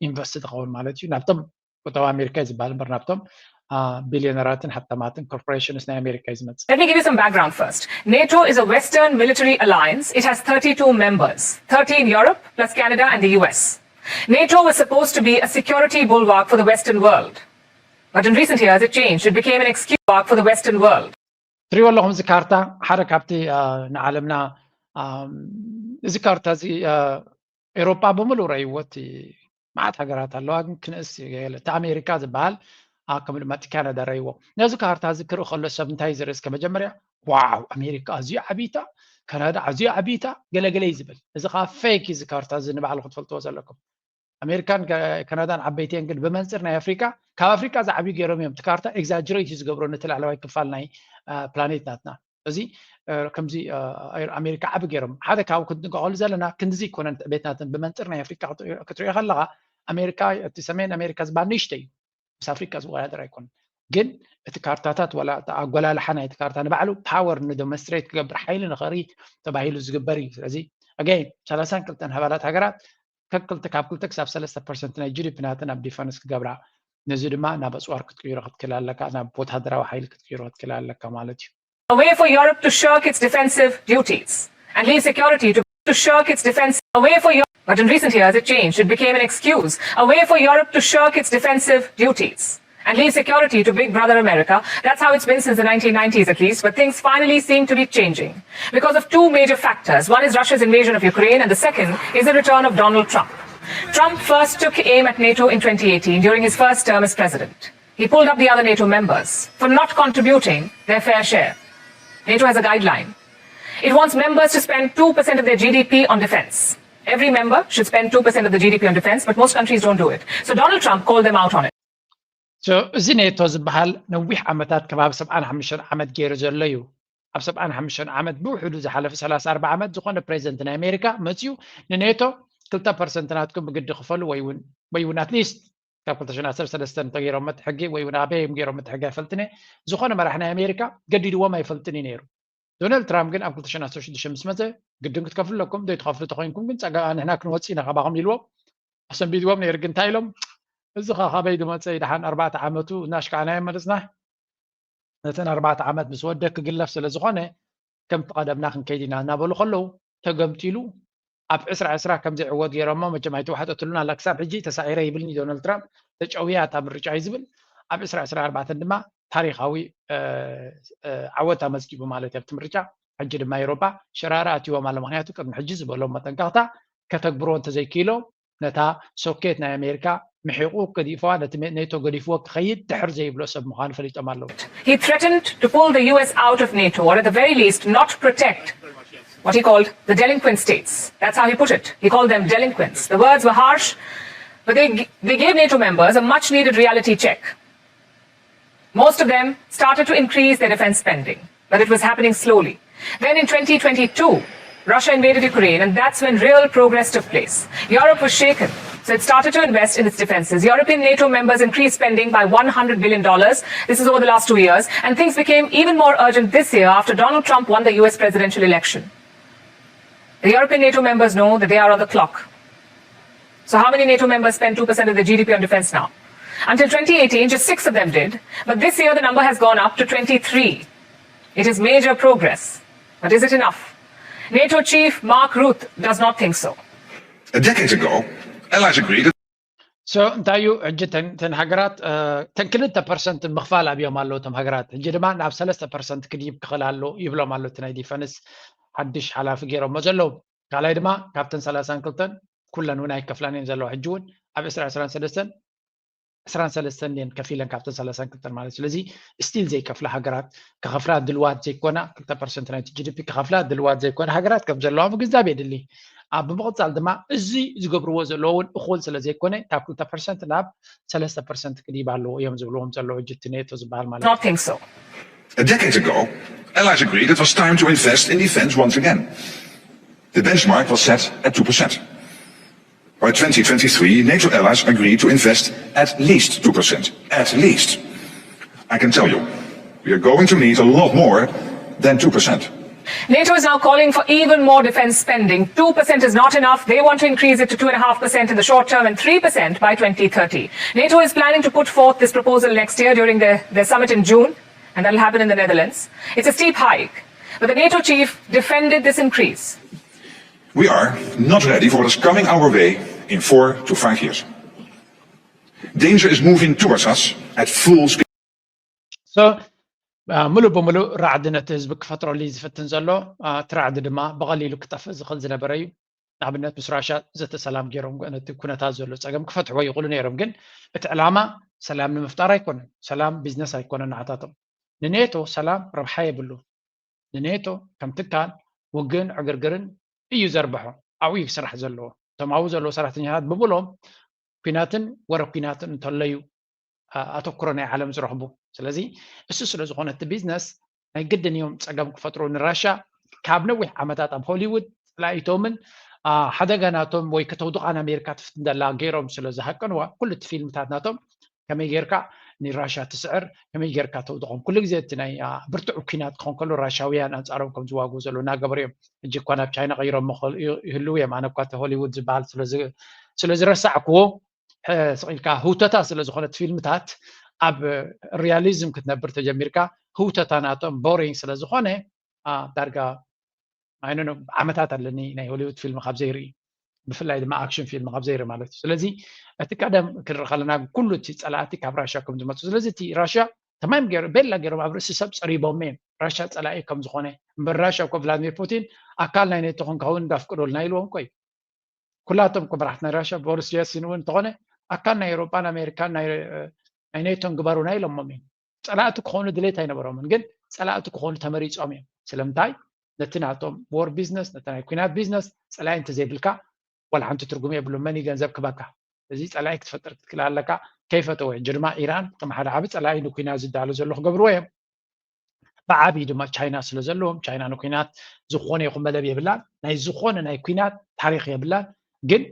ኢንቨስት ዝኸውን ማለት እዩ። ናብቶም ቁጠባ ኣሜሪካ እዩ ዝበሃል እምበር ናብቶም ቢልዮነራትን ሃብታማትን ኮርፖሬሽንስ ናይ ኣሜሪካ እዩ ዝመፅእ። Let me give you some background first. NATO is a Western military alliance. It has thirty-two members, thirty in Europe, plus Canada and the U S. NATO was supposed to be a security bulwark for the Western world. But in recent years, it changed. It became an excuse bulwark for the Western world. ትሪእዎ ኣለኹም እዚ ካርታ ሓደ ካብቲ ንዓለምና እዚ ካርታ እዚ ኤሮጳ ብምሉእ ረእይዎ እቲ መዓት ሃገራት ኣለዋ ግን ክንእስ ገለ እቲ ኣሜሪካ ዝበሃል ከምኡ ድማ እቲ ካናዳ ረእይዎ። ነዚ ካርታ እዚ ክርኢ ከሎ ሰብ እንታይ ዝርኢ እስከ መጀመርያ ዋው ኣሜሪካ ኣዝዩ ዓብይታ፣ ካናዳ ኣዝዩ ዓብይታ ገለገለ እዩ ዝብል። እዚ ከዓ ፌክ እዩ። እዚ ካርታ እዚ ንባዕልኹም ትፈልጥዎ ዘለኩም። ኣሜሪካን ካናዳን ዓበይቲ እየን ግን ብመንፅር ናይ ኣፍሪካ ካብ ኣፍሪካ ዝዓብዩ ገይሮም እዮም። እቲ ካርታ ኤግዛጅሬት እዩ ዝገብሮ ነቲ ላዕለዋይ ክፋል ናይ ፕላኔት ናትና። እዚ ከምዚ ኣሜሪካ ዓቢ ገይሮም ሓደ ካብ ክንጥንቀቐሉ ዘለና ክንድዚ ይኮነን ቤትናትን ብመንፅር ናይ ኣፍሪካ ክትሪኦ ከለካ ኣሜሪካ እቲ ሰሜን ኣሜሪካ ዝበሃል ንእሽተይ ምስ ኣፍሪካ ዝወዳደር ኣይኮነን። ግን እቲ ካርታታት ወላ ኣጎላልሓ ናይቲ ካርታ ንባዕሉ ፓወር ንደሞንስትሬት ክገብር ሓይሊ ንኸርኢ ተባሂሉ ዝግበር እዩ። ስለዚ ኣገይን ሰላሳን ክልተን ኣባላት ሃገራት ከክልተ ካብ ክልተ ክሳብ ሰለስተ ፐርሰንት ናይ ጂ ዲ ፒ ናተን ኣብ ዲፈንስ ክገብራ ነዚ ድማ ናብ ኣፅዋር ክትቅይሮ ክትክእል ኣለካ፣ ናብ ወታደራዊ ሓይሊ ክትቅይሮ ክትክእል ኣለካ ማለት እዩ። A way for Europe to shirk its defensive duties and leave security to, to shirk its defense. A way for Europe. But in recent years, it changed. It became an excuse. A way for Europe to shirk its defensive duties and leave security to Big Brother America. That's how it's been since the nineteen nineties, at least. But things finally seem to be changing because of two major factors. One is Russia's invasion of Ukraine, and the second is the return of Donald Trump. Trump first took aim at NATO in twenty eighteen during his first term as president. He pulled up the other NATO members for not contributing their fair share. NATO has a guideline. It wants members to spend two percent of their G D P on defense. Every member should spend two percent of the G D P on defense, but most countries don't do it. So Donald Trump called them out on it. እዚ ኔቶ ዝበሃል ነዊሕ ዓመታት ከባቢ ሰብዓን ሓሙሽተን ዓመት ገይሩ ዘሎ እዩ። ኣብ ሰብዓን ሓሙሽተን ዓመት ብውሕዱ ዝሓለፈ ሰላሳ ኣርባዓ ዓመት ዝኾነ ፕሬዚደንት ናይ ኣሜሪካ መፅዩ ንኔቶ ክልተ ፐርሰንት ናትኩም ብግዲ ክፈሉ ወይ እውን ኣትሊስት ካብ ክልተ ሽሕን ዓሰርተ ሰለስተን እንተገይሮም እቲ ሕጊ ወይ እውን ኣበይ እዮም ገይሮም እቲ ሕጊ ኣይፈልጥን እየ። ዝኾነ መራሕ ናይ ኣሜሪካ ገዲድዎም ኣይፈልጥን እዩ ነይሩ። ዶናልድ ትራምፕ ግን ኣብ ክልተ ሽሕን ዓሰርተ ሽዱሽተ ምስ መፀ ግድን ክትከፍሉ ኣለኩም፣ ዘይትኸፍሉ ተኮይንኩም ግን ፀጋ ንሕና ክንወፅእ ኢና ካባኹም ኢልዎም ኣሰንቢድዎም ነይሩ። ግን እንታይ ኢሎም እዚ ኸ ካበይ ዝመፀ እዩ? ደሓን ኣርባዕተ ዓመቱ እናሽካዕናዮ መለስና ነተን ኣርባዕተ ዓመት ምስ ወደ ክግለፍ ስለ ዝኾነ ከምቲ ቀደምና ክንከይድ ኢና እናበሉ ከለዉ ተገምጢሉ ኣብ ዕስራ ዕስራ ከም ዘይዕወት ገይሮሞ መቸም ኣይተዋሕጠትሉን ኣላ ክሳብ ሕጂ ተሳዒረ ይብልኒ ዶናልድ ትራምፕ ተጨውያ እታ ምርጫ እዩ ዝብል ኣብ ዕስራ ዕስራ ኣርባዕተን ድማ ታሪካዊ ዓወት ኣመዝጊቡ ማለት እዩ ኣብቲ ምርጫ ሕጂ ድማ ኤሮፓ ሸራራ ኣትይዎም ኣሎ ምክንያቱ ቅድሚ ሕጂ ዝበሎም መጠንቀቕታ ከተግብሮ እንተዘይክኢሎም ነታ ሶኬት ናይ ኣሜሪካ ምሒቑ ገዲፍዋ ነቲ ኔቶ ገዲፍዎ ክኸይድ ድሕር ዘይብሎ ሰብ ምዃኑ ፈሊጦም ኣለዉ። He threatened to pull the U S out of NATO, or at the very least, not protect what he called the delinquent states. That's how he put it. He called them delinquents. The words were harsh, but they, they gave NATO members a much needed reality check. Most of them started to increase their defense spending, but it was happening slowly. Then in twenty twenty-two, Russia invaded Ukraine, and that's when real progress took place. Europe was shaken, so it started to invest in its defenses. European NATO members increased spending by one hundred billion dollars. This is over the last two years, and things became even more urgent this year after Donald Trump won the U S presidential election. The European NATO members know that they are on the clock. So how many NATO members spend two percent of the G D P on defense now? Until twenty eighteen, just six of them did, but this year the number has gone up to twenty-three. It is major progress, but is it enough? NATO chief Mark Rutte does not think so. A decade ago, allies agreed that So እንታይ እዩ ሕጂ ተን ተን ሃገራት እ፣ ተን ክልተ ፐርሰንት ምኽፋል ኣብዮም ኣለዉ እቶም ሃገራት። ሕጂ ድማ ናብ ሰለስተ ፐርሰንት ክድይብ ክኽእል ኣሎ ይብሎም ኣሎ እቲ ናይ ዲፈንስ ሓድሽ ሓላፊ ገይሮሞ ዘለዉ። ካልኣይ ድማ ካብተን ሰላሳን ክልተን ኩለን እውን ኣይከፍላን እየን ዘለዋ። ሕጂ እውን ኣብ ዕስራ ዕስራን ሰለስተን ዕስራን ሰለስተን እየን ከፊለን ካብተን ሰላሳን ክልተን ማለት እዩ። ስለዚ ስቲል ዘይከፍላ ሃገራት፣ ክኸፍላ ድልዋት ዘይኮና፣ ክልተ ፐርሰንት ናይቲ ጂ ዲ ፒ ክኸፍላ ድልዋት ዘይኮና ሃገራት ከም ዘለዋ ምግንዛብ የድሊ። ኣብ ብምቕፃል ድማ እዚ ዝገብርዎ ዘለዉ እውን እኹል ስለ ዘይኮነ ካብ ክልተ ፐርሰንት ናብ ሰለስተ ፐርሰንት ክድይብ ኣለዎ እዮም ዝብልዎም ዘለዉ ሕጂ እቲ ኔቶ ዝበሃል ማለት እዩ። Not think so. A decade ago, allies agreed it was time to invest in defense once again. The benchmark was set at two percent. By twenty twenty-three, NATO allies agreed to invest at least two percent. At least. I can tell you, we are going to need a lot more than two percent. NATO is now calling for even more defense spending. Two percent is not enough. They want to increase it to two and a half percent in the short term and three percent by twenty thirty. NATO is planning to put forth this proposal next year during their, their summit in June, and that'll happen in the Netherlands. It's a steep hike, but the NATO chief defended this increase. We are not ready for what is coming our way in four to five years. Danger is moving towards us at full speed. So እ፣ ሙሉእ ብሙሉእ ራዕዲ ነቲ ህዝቢ ክፈጥረሉ እዩ ዝፍትን ዘሎ። እ፣ እቲ ራዕዲ ድማ ብቐሊሉ ክጠፍእ ዝኽእል ዝነበረ እዩ። ንኣብነት ምስ ራሻ ዘተ ሰላም ገይሮም ነቲ ኩነታት ዘሎ ፀገም ክፈትሕዎ ይኽእሉ ነይሮም፣ ግን እቲ ዕላማ ሰላም ንምፍጣር ኣይኮነን። ሰላም ቢዝነስ ኣይኮነን ንዓታቶም። ንኔቶ ሰላም ረብሓ የብሉ። ንኔቶ ከም ትካል ውግእን ዕግርግርን እዩ ዘርብሖ። ኣብኡ እዩ ክስራሕ ዘለዎ። እቶም ኣብኡ ዘለዉ ሰራሕተኛታት ብምሎም ኩናትን ወረ ኩናትን እንተለዩ ኣ- ኣተኩሮ ናይ ዓለም ዝረኽቡ። ስለዚ እሱ ስለ ዝኾነ እቲ ቢዝነስ ናይ ግድን እዮም ፀገም ክፈጥሩ። ንራሻ ካብ ነዊሕ ዓመታት ኣብ ሆሊውድ ፀላኢቶምን ኣ፣ ሓደጋ ናቶም ወይ ከተውድቓ ንኣሜሪካ ትፍትን ዘላ ገይሮም ስለ ዝሃቀንዋ ኩሉ እቲ ፊልምታት ናቶም ከመይ ጌርካ ንራሻ ትስዕር፣ ከመይ ጌርካ ተውድቖም። ኩሉ ግዜ እቲ ናይ ኣ፣ ብርቱዕ ኩናት ክኾን ከሎ ራሻውያን ኣንፃሮም ከም ዝዋግኡ ዘለዉ እናገበሩ እዮም። ሕጂ እኳ ናብ ቻይና ቀይሮም ይኽእሉ- ይህልዉ እዮም። ኣነ እኳ እቲ ሆሊውድ ዝበሃል ስለ ዝ- ስለ ዝረሳዕክዎ እ፣ ስቕ ኢልካ ህውተታ ስለ ዝኾነት ፊልምታት ኣብ ሪያሊዝም ክትነብር ተጀሚርካ ህውተታ ናቶም ቦሪንግ ስለ ዝኾነ ኣ፣ ዳርጋ ኣይኖ ዓመታት ኣለኒ ናይ ሆሊውድ ፊልም ካብ ዘይርኢ፣ ብፍላይ ድማ ኣክሽን ፊልም ካብ ዘይርኢ ማለት እዩ። ስለዚ እቲ ቀደም ክንርኢ ከለና ኩሉ እቲ ፀላእቲ ካብ ራሻ ከም ዝመፁ፣ ስለዚ እቲ ራሻ ተማም ገይሩ ቤላ ገይሮም ኣብ ርእሲ ሰብ ፀሪቦም እዮም ራሻ ፀላኢ ከም ዝኾነ። እምበር ራሻ እኮ ቭላድሚር ፑቲን ኣካል ናይ ኔቶ ክንከውን እንዳፍቅዶልና ኢልዎም እኮ እዩ። ኩላቶም እኮ መራሕቲ ናይ ራሻ ቦሪስ ጀልሲን እውን እንተኾነ ኣካል ናይ ኤውሮጳን ኣሜሪካን ናይ ናይ ኔቶን ግበሩና ኢሎሞም እዮም። ፀላእቲ ክኾኑ ድሌት ኣይነበሮምን፣ ግን ፀላእቲ ክኾኑ ተመሪፆም እዮም። ስለምንታይ? ነቲ ናቶም ዎር ቢዝነስ፣ ነቲ ናይ ኩናት ቢዝነስ ፀላኢ እንተዘይብልካ ዋላ ሓንቲ ትርጉም የብሉ። መን እዩ ገንዘብ ክበካ? እዚ ፀላኢ ክትፈጥር ክትክእል ኣለካ። ከይፈተወ ሕጂ ድማ ኢራን ከም ሓደ ዓቢ ፀላኢ ንኩናት ዝዳሎ ዘሎ ክገብርዎ እዮም። ብዓብዪ ድማ ቻይና ስለ ዘለዎም ቻይና ንኩናት ዝኾነ ይኹን መደብ የብላን። ናይ ዝኾነ ናይ ኩናት ታሪክ የብላን። ግን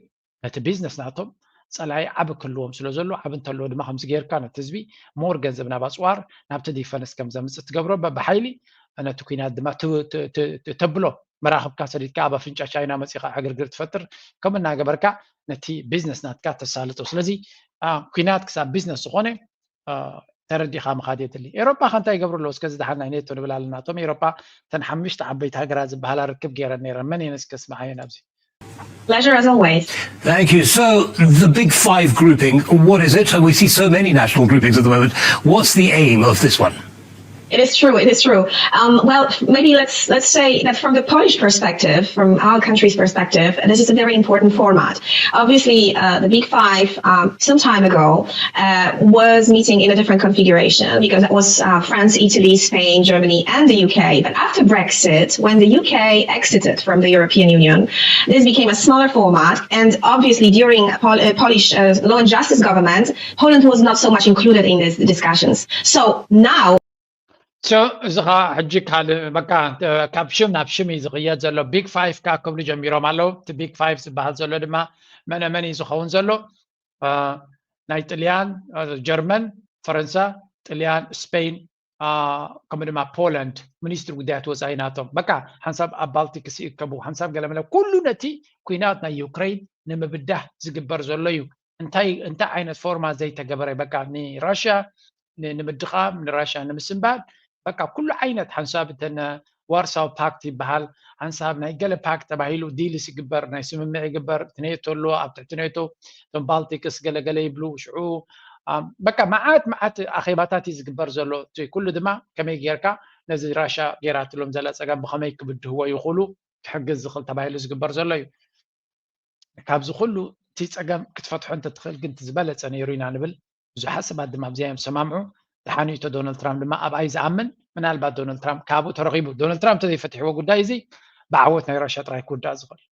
ነቲ ቢዝነስ ናቶም ፀላኢ ዓቢ ክህልዎም ስለ ዘሎ ዓቢ እንተለዎ ድማ ከምዚ ጌርካ ነቲ ህዝቢ ሞር ገንዘብ ናብ ኣፅዋር ናብቲ ዲፈንስ ከም ዘምፅእ ትገብሮ በብሓይሊ ነቲ ኩናት ድማ ት- ት- ት- ት- ተብሎ መራኽብካ ሰዲድካ ኣብ ኣፍንጫ ቻይና መፂኻ ዕግርግር ትፈጥር ከምኡ እናገበርካ ነቲ ቢዝነስ ናትካ ተሳልጦ። ስለዚ አ፣ ኩናት ክሳብ ቢዝነስ ዝኾነ አ፣ ተረዲኻ ምኻድ የድሊ። ኤሮፓ ከ እንታይ ይገብሩ ኣለዉ? እስከ ዝደሓን ናይ ኔቶ ንብል ኣለና። እቶም ኤሮፓ እተን ሓሙሽተ ዓበይቲ ሃገራት ዝበሃላ ርክብ ገይረን ነይረን። መን እየን እስከ ስምዓየን ኣብዚ? Pleasure as always. Thank you. So, the big five grouping, what is it? And we see so many national groupings at the moment. What's the aim of this one? It is true. It is true. Um, well, maybe let's let's say that from the Polish perspective, from our country's perspective, this is a very important format. Obviously, uh, the Big Five, um, some time ago, uh, was meeting in a different configuration because that was uh, France, Italy, Spain, Germany, and the U K. But after Brexit, when the U K exited from the European Union, this became a smaller format. And obviously, during Pol- uh, Polish uh, law and justice government, Poland was not so much included in these discussions. So now So እዚ ኸዓ ሕጂ ካልእ በቃ እ፣ ካብ ሽም ናብ ሽም እዩ ዝቕየር ዘሎ። ቢግ ፋይቭ ከ ክብሉ ጀሚሮም ኣለዉ። እቲ ቢግ ፋይቭ ዝበሃል ዘሎ ድማ መነ መን እዩ ዝኸውን ዘሎ? እ፣ ናይ ጥልያን፣ እ፣ ጀርመን፣ ፈረንሳ፣ ጥልያን፣ ስፔን፣ ከምኡ ድማ ፖላንድ ሚኒስትሪ ጉዳያት ወፃኢ ናቶም በቃ ሓንሳብ ኣብ ባልቲክስ ይእከቡ፣ ሓንሳብ ገለመለ። ኩሉ ነቲ ኩናት ናይ ዩክሬን ንምብዳህ ዝግበር ዘሎ እዩ። እንታይ እንታይ ዓይነት ፎርማት ዘይተገበረ በቃ ንራሽያ ንምድኻም፣ ንራሽያ ንምስንባድ በቃ ኩሉ ዓይነት ሓንሳብ እተን ዋርሳው ፓክት ይበሃል፣ ሓንሳብ ናይ ገለ ፓክት ተባሂሉ ዲልስ ይግበር፣ ናይ ስምምዕ ይግበር፣ እቲ ኔቶ ኣሎ ኣብ ትሕቲ ኔቶ እቶም ባልቲክስ ገለገለ ይብሉ። ሽዑ በቃ መዓት መዓት ኣኼባታት እዩ ዝግበር ዘሎ። እቲ ኩሉ ድማ ከመይ ጌርካ ነዚ ራሻ ጌራትሎም ዘላ ፀገም ብኸመይ ክብድህዎ ይኽእሉ ክሕግዝ ዝኽእል ተባሂሉ ዝግበር ዘሎ እዩ። ካብዚ ኩሉ እቲ ፀገም ክትፈትሖ እንተትኽእል ግን ዝበለፀ ነይሩ ኢና ንብል። ብዙሓት ሰባት ድማ ኣብዚኣ እዮም ዝሰማምዑ። ተሓኒቶ ዶናልድ ትራምፕ ድማ ኣብኣይ ዝኣምን ምናልባት ዶናልድ ትራምፕ ካብኡ ተረኺቡ ዶናልድ ትራምፕ ተዘይፈትሕዎ ጉዳይ እዚ ብዓወት ናይ ራሻ ጥራይ ክውዳእ ዝኽእል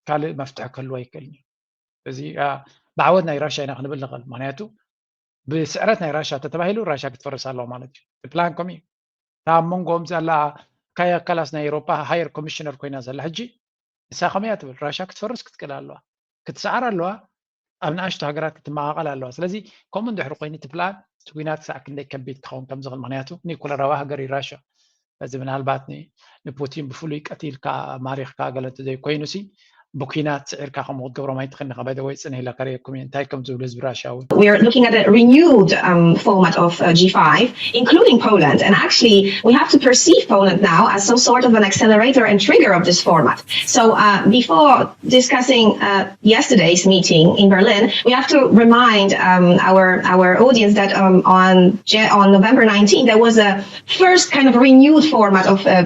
ካልእ መፍትሒ ክህልዎ ኣይክእልን እዩ። እዚ ብዓወት ናይ ራሻ ኢና ክንብል ንኽእል። ምክንያቱ ብስዕረት ናይ ራሻ ተተባሂሉ ራሻ ክትፈርስ ኣለዋ ማለት እዩ። እቲ ፕላን ከምኡ እዩ። እታ ኣብ መንጎኦም ዘላ ካያ ካላስ ናይ ኤሮፓ ሃየር ኮሚሽነር ኮይና ዘላ ሕጂ ንሳ ከመይ እያ ትብል? ራሻ ክትፈርስ ክትክእል ኣለዋ፣ ክትሰዓር ኣለዋ። ኣብ ንኣሽቱ ሃገራት ክትመቓቐል ኣለዋ። ስለዚ ከምኡ እንድሕሪ ኮይኑ እቲ ፕላን እቲ ኩናት ክሳዕ ክንደይ ከቢድ ክኸውን ከም ዝኽእል፣ ምክንያቱ ኒኩለራዊ ሃገር እዩ ራሻ። እዚ ምናልባት ንፑቲን ብፍሉይ ቀቲልካ ማሪኽካ ገለ እንተዘይኮይኑ ሲ ብኩናት ስዒርካ ከምኡ ክትገብሮም ኣይትኽእልን ኢኻ። ባይ ዘ ወይ ጽንሕ ኢለ ከርእየኩም እየ እንታይ ከም ዝብሉ ህዝቢ ራሻ እውን። We are looking at a renewed um, format of uh, G five, including Poland. And actually, we have to perceive Poland now as some sort of an accelerator and trigger of this format. So uh, before discussing uh, yesterday's meeting in Berlin, we have to remind um, our our audience that um, on on November nineteenth there was a first kind of renewed format of a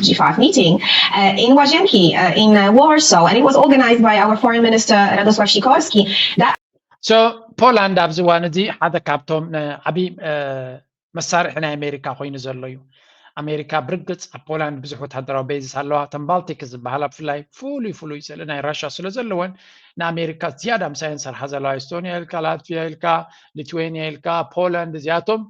G five meeting uh, in Łazienki, uh, in uh, Warsaw, and it was organized by our foreign minister Radosław Sikorski. That So ፖላንድ ኣብዚ እዋን እዚ ሓደ ካብቶም ዓብዪ መሳርሒ ናይ ኣሜሪካ ኮይኑ ዘሎ እዩ። ኣሜሪካ ብርግፅ ኣብ ፖላንድ ብዙሕ ወታደራዊ ቤዝስ ኣለዋ። እተን ባልቲክ ዝበሃላ ብፍላይ ፍሉይ ፍሉይ ስእሊ ናይ ራሻ ስለ ዘለወን ንኣሜሪካ ዝያዳ ምሳየን ሰርሓ ዘለዋ። ኤስቶኒያ ኢልካ፣ ላትቪያ ኢልካ፣ ሊትዌኒያ ኢልካ፣ ፖላንድ እዚኣቶም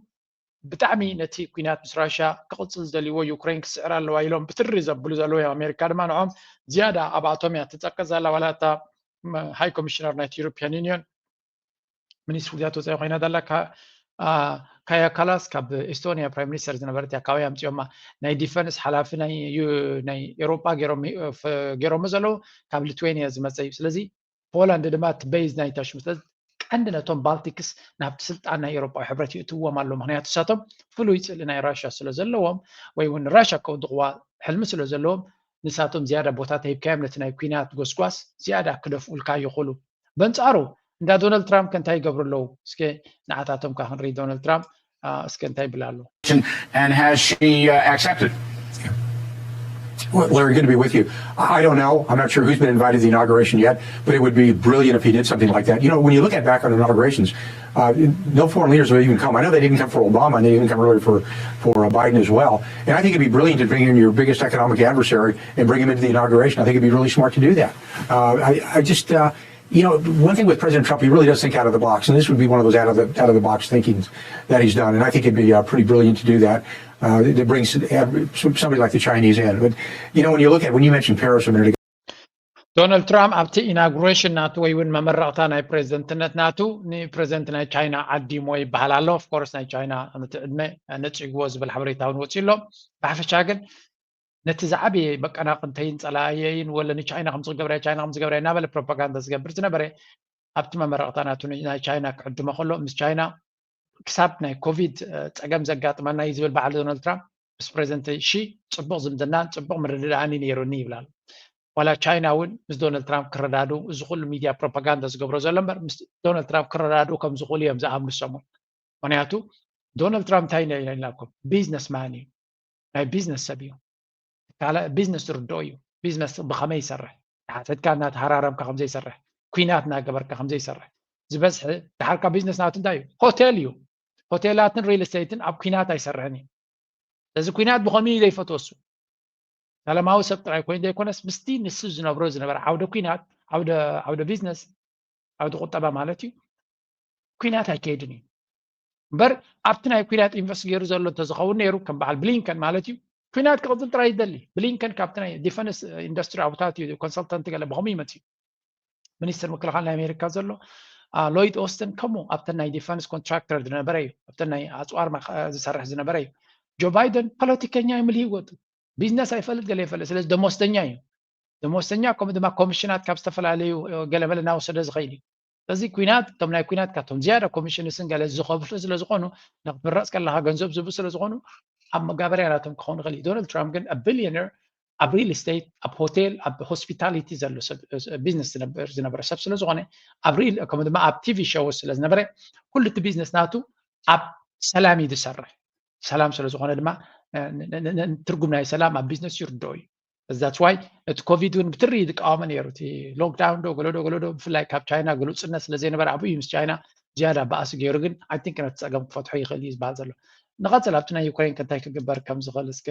ብጣዕሚ ነቲ ኩናት ምስ ራሽያ ክቕፅል ዝደልይዎ ዩክሬን ክስዕር ኣለዋ ኢሎም ብትሪ ዘብሉ ዘለዉ እዮም። ኣሜሪካ ድማ ንዖም ዝያዳ ኣብኣቶም እያ ትፀቅጥ ዘላ። ዋላ እታ ሃይ ኮሚሽነር ናይቲ ዩሮፒያን ዩኒዮን ሚኒስትሪ ጉዳያት ወፃኢ ኮይና ዘላ ካያ ካላስ ካብ ኤስቶኒያ ፕራይም ሚኒስተር ዝነበረት እያ። ካበይ ኣምፅኦማ? ናይ ዲፈንስ ሓላፊ ናይ ኤሮጳ ገይሮም ዘለዉ ካብ ሊትዌኒያ ዝመፀ እዩ። ስለዚ ፖላንድ ድማ እቲ በይዝ ናይ ታሽሙ ቀንዲ ነቶም ባልቲክስ ናብቲ ስልጣን ናይ ኤሮጳዊ ሕብረት ይእትዎም ኣሎ። ምክንያቱ ንሳቶም ፍሉይ ስእሊ ናይ ራሻ ስለ ዘለዎም ወይ እውን ራሻ ከውድቕዋ ሕልሚ ስለ ዘለዎም ንሳቶም ዝያዳ ቦታ ተሂብካዮም ነቲ ናይ ኩናት ጎስጓስ ዝያዳ ክደፍኡልካ ይኽእሉ። በንጻሩ እንዳ ዶናልድ ትራምፕ ከ እንታይ ይገብሩ ኣለዉ? እስከ ንዓታቶም ከ ክንርኢ። ዶናልድ ትራምፕ እስከ እንታይ ይብል ኣሎ? And has she uh, accepted? Well, Larry, good to be with you. I don't know. I'm not sure who's been invited to the inauguration yet, but it would be brilliant if he did something like that. You know, when you look at back on inaugurations, uh, no foreign leaders have even come. I know they didn't come for Obama, and they didn't come really for for uh, Biden as well. And I think it'd be brilliant to bring in your biggest economic adversary and bring him into the inauguration. I think it'd be really smart to do that. Uh, I, I just. Uh, You know, one thing with President Trump, he really does think out of the box, and this would be one of those out of the out of the box thinkings that he's done, and I think it'd be uh, pretty brilliant to do that. Uh, to bring somebody like the Chinese in, but you know, when you look at when you mentioned Paris a minute ago. ዶናልድ ትራምፕ ኣብቲ ኢናጉሬሽን ናቱ ወይ እውን መመረቕታ ናይ ፕሬዚደንትነት ናቱ ንፕሬዚደንት ናይ ቻይና ዓዲሞ ይበሃል ኣሎ። ኦፍኮርስ ናይ ቻይና ነቲ ዕድመ ነፂግዎ ዝብል ሓበሬታ እውን ወፂኡ ኣሎ። ብሓፈሻ ግን ነቲ ዝዓበየ መቀናቕንተይን ጸላእየይን ወለ ንቻይና ከም ዝገብረ ቻይና ከም ዝገብረ እናበለ ፕሮፓጋንዳ ዝገብር ዝነበረ ኣብቲ መመረቕታ ናቱ ናይ ቻይና ክዕድሞ ከሎ ምስ ቻይና ክሳብ ናይ ኮቪድ ፀገም ዘጋጥመና እዩ ዝብል በዓል ዶናልድ ትራምፕ ምስ ፕሬዚደንት ሺ ፅቡቕ ዝምድናን ፅቡቕ ምርድዳእን እዩ ነይሩኒ ይብል ኣሎ። ዋላ ቻይና እውን ምስ ዶናልድ ትራምፕ ክረዳድኡ እዚ ኩሉ ሚድያ ፕሮፓጋንዳ ዝገብሮ ዘሎ እምበር ምስ ዶናልድ ትራምፕ ክረዳድኡ ከም ዝኽእሉ እዮም ዝኣምኑ ሰሙን። ምክንያቱ ዶናልድ ትራምፕ እንታይ ኢልናኩም ቢዝነስ ማን እዩ። ናይ ቢዝነስ ሰብ እዩ። ካልእ ቢዝነስ ዝርድኦ እዩ። ቢዝነስ ብኸመይ ይሰርሕ፣ ተሓተትካ እናተሃራረምካ ከምዘይሰርሕ፣ ኩናት እናገበርካ ከምዘይሰርሕ ዝበዝሒ ድሓርካ ቢዝነስ ናቱ እንታይ እዩ? ሆቴል እዩ። ሆቴላትን ሪል ስቴትን ኣብ ኩናት ኣይሰርሕን እዩ። ስለዚ ኩናት ብኸምኡ እዩ ዘይፈትዎ እሱ። ሰላማዊ ሰብ ጥራይ ኮይኑ ዘይኮነስ ምስቲ ንሱ ዝነብሮ ዝነበረ ዓውደ ኩናት ዓውደ ቢዝነስ ዓውዲ ቁጠባ ማለት እዩ ኩናት ኣይከይድን እዩ። እምበር ኣብቲ ናይ ኩናት ኢንቨስት ገይሩ ዘሎ እንተዝኸውን ነይሩ ከም በዓል ብሊንከን ማለት እዩ ኩናት ክቕፅል ጥራይ ይደሊ። ብሊንከን ካብቲ ናይ ዲፈንስ ኢንዱስትሪ ኣውታት እዩ ኮንሰልተንት ገለ ብኸምኡ ይመፅእ እዩ። ሚኒስትር ምክልኻል ናይ ኣሜሪካ ዘሎ ሎይድ ኦስትን ከምኡ ኣብተን ናይ ዲፈንስ ኮንትራክተር ዝነበረ እዩ። ኣብተን ናይ ኣፅዋር ዝሰርሕ ዝነበረ እዩ። ጆ ባይደን ፖለቲከኛ እዩ ምልሂወቱ፣ ቢዝነስ ኣይፈልጥ ገለ ይፈልጥ፣ ስለዚ ደሞዝተኛ እዩ። ደሞዝተኛ ከምኡ ድማ ኮሚሽናት ካብ ዝተፈላለዩ ገለመለ እናወሰደ ዝኸይድ እዩ። ስለዚ ኩናት ከም ናይ ኩናት ካብቶም ዝያዳ ኮሚሽንስን ገለ ዝኸፍሉ ስለ ዝኾኑ፣ ንክትምረፅ ከለካ ገንዘብ ዝህቡ ስለ ዝኾኑ ኣብ መጋበርያ ናቶም ክኸውን ይኽእል እዩ። ዶናልድ ትራምፕ ግን ቢሊዮነር ኣብ ሪል ስቴት፣ ኣብ ሆቴል፣ ኣብ ሆስፒታሊቲ ዘሎ ሰብ ቢዝነስ ዝነበር ዝነበረ ሰብ ስለ ዝኾነ ኣብ ሪል ከምኡ ድማ ኣብ ቲቪ ሾው ስለ ዝነበረ ኩሉ እቲ ቢዝነስ ናቱ ኣብ ሰላም እዩ ዝሰርሕ። ሰላም ስለ ዝኾነ ድማ ትርጉም ናይ ሰላም ኣብ ቢዝነስ ይርድኦ እዩ። ዛትስ ዋይ እቲ ኮቪድ እውን ብትሪ ዝቃወመ ነይሩ። እቲ ሎክዳውን ዶ ገለዶ ገለዶ ብፍላይ ካብ ቻይና ግሉፅነት ስለ ዘይነበረ ኣብኡ እዩ ምስ ቻይና ዝያዳ በኣሲ ገይሩ። ግን ኣይ ቲንክ ነቲ ፀገም ክፈትሖ ይኽእል እዩ ዝበሃል ዘሎ። ንቐፅል ኣብቲ ናይ ዩክሬን ከ እንታይ ክግበር ከም ዝኽእል እስከ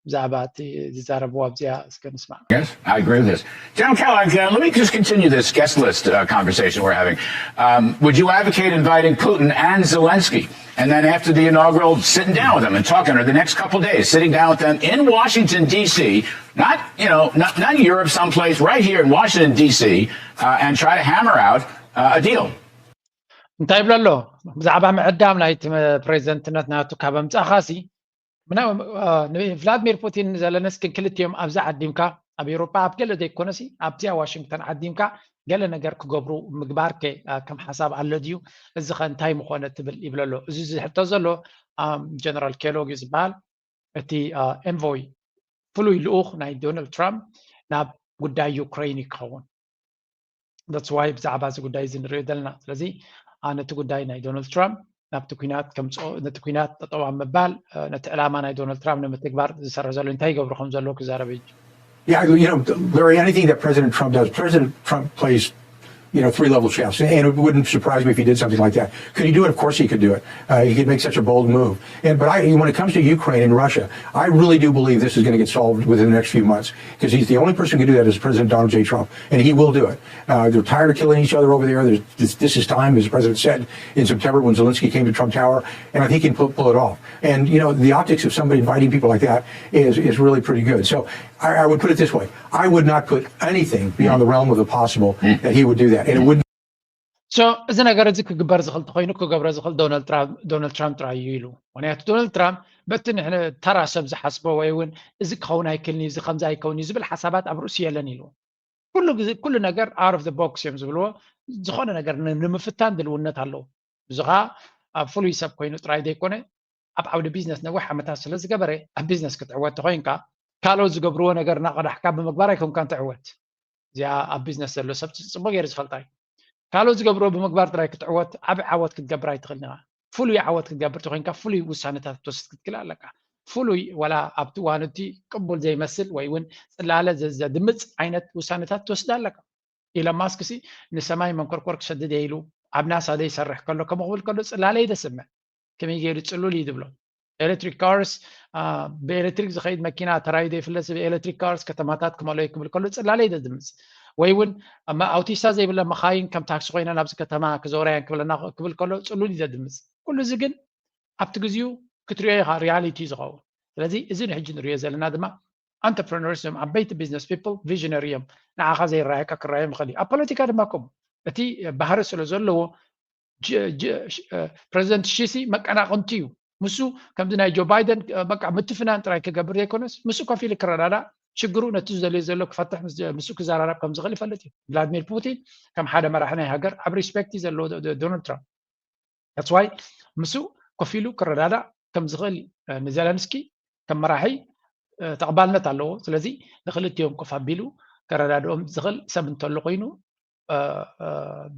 ብዛዕባ እቲ ዝዛረብዎ ኣብዚኣ እስከ ንስማዕ። Yes, I agree with this. General Kellogg, uh, let me just continue this guest list uh, conversation we're having. Um, would you advocate inviting Putin and Zelensky? And then after the inaugural, sitting down with them and talking, or the next couple of days, sitting down with them in Washington, D C, not, you know, not, not in Europe, someplace, right here in Washington, D C, uh, and try to hammer out uh, a deal. እንታይ ይብሎ ኣሎ ብዛዕባ ምዕዳም ናይቲ ፕሬዚደንትነት ናቱ ካብ ኣምፃእኻሲ ንቭላድሚር ፑቲን ዘለንስኪን ክልቲኦም ኣብዛ ዓዲምካ ኣብ ኤውሮጳ ኣብ ገለ ዘይኮነሲ ኣብዚኣ ዋሽንግተን ዓዲምካ ገለ ነገር ክገብሩ ምግባር ከ ከም ሓሳብ ኣሎ ድዩ? እዚ ከ እንታይ ምኾነ ትብል ይብል ኣሎ። እዚ ዝሕቶ ዘሎ ጀነራል ኬሎግ እዩ ዝበሃል፣ እቲ ኤንቮይ ፍሉይ ልኡኽ ናይ ዶናልድ ትራምፕ ናብ ጉዳይ ዩክሬን እዩ ክኸውን። That's why ብዛዕባ እዚ ጉዳይ እዚ ንሪኦ ዘለና። ስለዚ ነቲ ጉዳይ ናይ ዶናልድ ትራምፕ ናብቲ ኩናት ከምፅኦ ነቲ ኩናት ጠጠው ኣብ ምባል ነቲ ዕላማ ናይ ዶናልድ ትራምፕ ንምትግባር ዝሰረ ዘሎ እንታይ ይገብሩ ከም ዘለዉ ክዛረብ እዩ። Yeah, you know, Larry, anything that President Trump does, President Trump plays, you know, three level chess, and it wouldn't surprise me if he did something like that. Could he do it? Of course he could do it. Uh, he could make such a bold move. And but I, when it comes to Ukraine and Russia, I really do believe this is going to get solved within the next few months because he's the only person who can do that is President Donald J. Trump, and he will do it. Uh, they're tired of killing each other over there. This, this is time, as the president said in September when Zelensky came to Trump Tower, and I think he can pull, pull it off. And you know, the optics of somebody inviting people like that is is really pretty good. So I, I would put it this way: I would not put anything beyond the realm of the possible that he would do that, and it wouldn't. So እዚ ነገር እዚ ክግበር ዝኽእል ተኮይኑ ክገብሮ ዝኽእል ዶናልድ ትራምፕ ጥራይ እዩ ኢሉ። ምክንያቱ ዶናልድ ትራምፕ በቲ ንሕነ ተራ ሰብ ዝሓስቦ ወይ እውን እዚ ክኸውን ኣይክልን እዩ፣ እዚ ከምዚ ኣይከውን እዩ ዝብል ሓሳባት ኣብ ርእሱ የለን ኢሉ። ኩሉ ግዜ ኩሉ ነገር out of the box እዮም ዝብልዎ። ዝኾነ ነገር ንምፍታን ድልውነት ኣለዎ። እዚ ከዓ ኣብ ፍሉይ ሰብ ኮይኑ ጥራይ ዘይኮነ ኣብ ዓውዲ ቢዝነስ ነዊሕ ዓመታት ስለ ዝገበረ ኣብ ቢዝነስ ክትዕወት ተኮይንካ ካልኦት ዝገብርዎ ነገር እናቐዳሕካ ብምግባር ኣይኮንካን ትዕወት። እዚኣ ኣብ ቢዝነስ ዘሎ ሰብ ፅቡቅ ገይሩ ዝፈልጣ እዩ። ካልኦት ዝገብርዎ ብምግባር ጥራይ ክትዕወት ዓብ ዓወት ክትገብር ኣይትኽእል ኒኻ። ፍሉይ ዓወት ክትገብር ተኮይንካ ፍሉይ ውሳነታት ክትወስድ ክትክእል ኣለካ። ፍሉይ ዋላ ኣብቲ እዋን እቲ ቅቡል ዘይመስል ወይ እውን ፅላለ ዘድምፅ ዓይነት ውሳነታት ትወስድ ኣለካ። ኢሎን ማስክ ሲ ንሰማይ መንኮርኮር ክሰድድ እየ ኢሉ ኣብ ናሳ ዘይሰርሕ ከሎ ከምኡ ክብል ከሎ ፅላለ እዩ ዘስምዕ። ከመይ ገይሩ ፅሉል እዩ ዝብሎ። ኤሌክትሪክ ካርስ ብኤሌክትሪክ ዝኸይድ መኪና ተራዩ ዘይፍለጥ ብ ኤሌክትሪክ ካርስ ከተማታት ክመልኦ ክብል ከሎ ፅላለ እዩ ዘድምፅ። ወይ እውን ኣውቲስታ ዘይብለ መኻይን ከም ታክሲ ኮይነን ኣብዚ ከተማ ክዘውራየን ክብለና ክብል ከሎ ፅሉል እዩ ዘድምፅ። ኩሉ እዚ ግን ኣብቲ ግዚኡ ክትሪኦ ኢኻ፣ ሪያሊቲ እዩ ዝኸውን። ስለዚ እዚ ንሕጂ ንሪኦ ዘለና ድማ entrepreneurs እዮም፣ ዓበይቲ business people፣ visionary እዮም። ንዓኻ ዘይረኣየካ ክረኣዮም ይኽእል እዩ። ኣብ ፖለቲካ ድማ ከምኡ እቲ ባህሪ ስለ ዘለዎ ፕሬዚደንት ሺሲ መቀናቕንቲ እዩ። ምሱ ከምዚ ናይ ጆ ባይደን በቃ ምትፍናን ጥራይ ክገብር ዘይኮነስ ምሱ ኮፍ ኢሉ ክረዳዳእ ሽግሩ ነቲ ዝደልዮ ዘሎ ክፈትሕ ምስ- ምሱ ክዘራረብ ከም ዝኽእል ይፈልጥ እዩ። ቭላድሚር ፑቲን ከም ሓደ መራሒ ናይ ሃገር ዓብ ሪስፔክት እዩ ዘለዎ ዶ- ዶ- ዶናልድ ትራምፕ። That's why ምሱ ኮፍ ኢሉ ክረዳዳእ ከም ዝኽእል ንዘለንስኪ ከም መራሒ ተቐባልነት ኣለዎ። ስለዚ ንክልቲኦም ኮፍ ኣቢሉ ከረዳድኦም ዝኽእል ሰብ እንተሎ ኮይኑ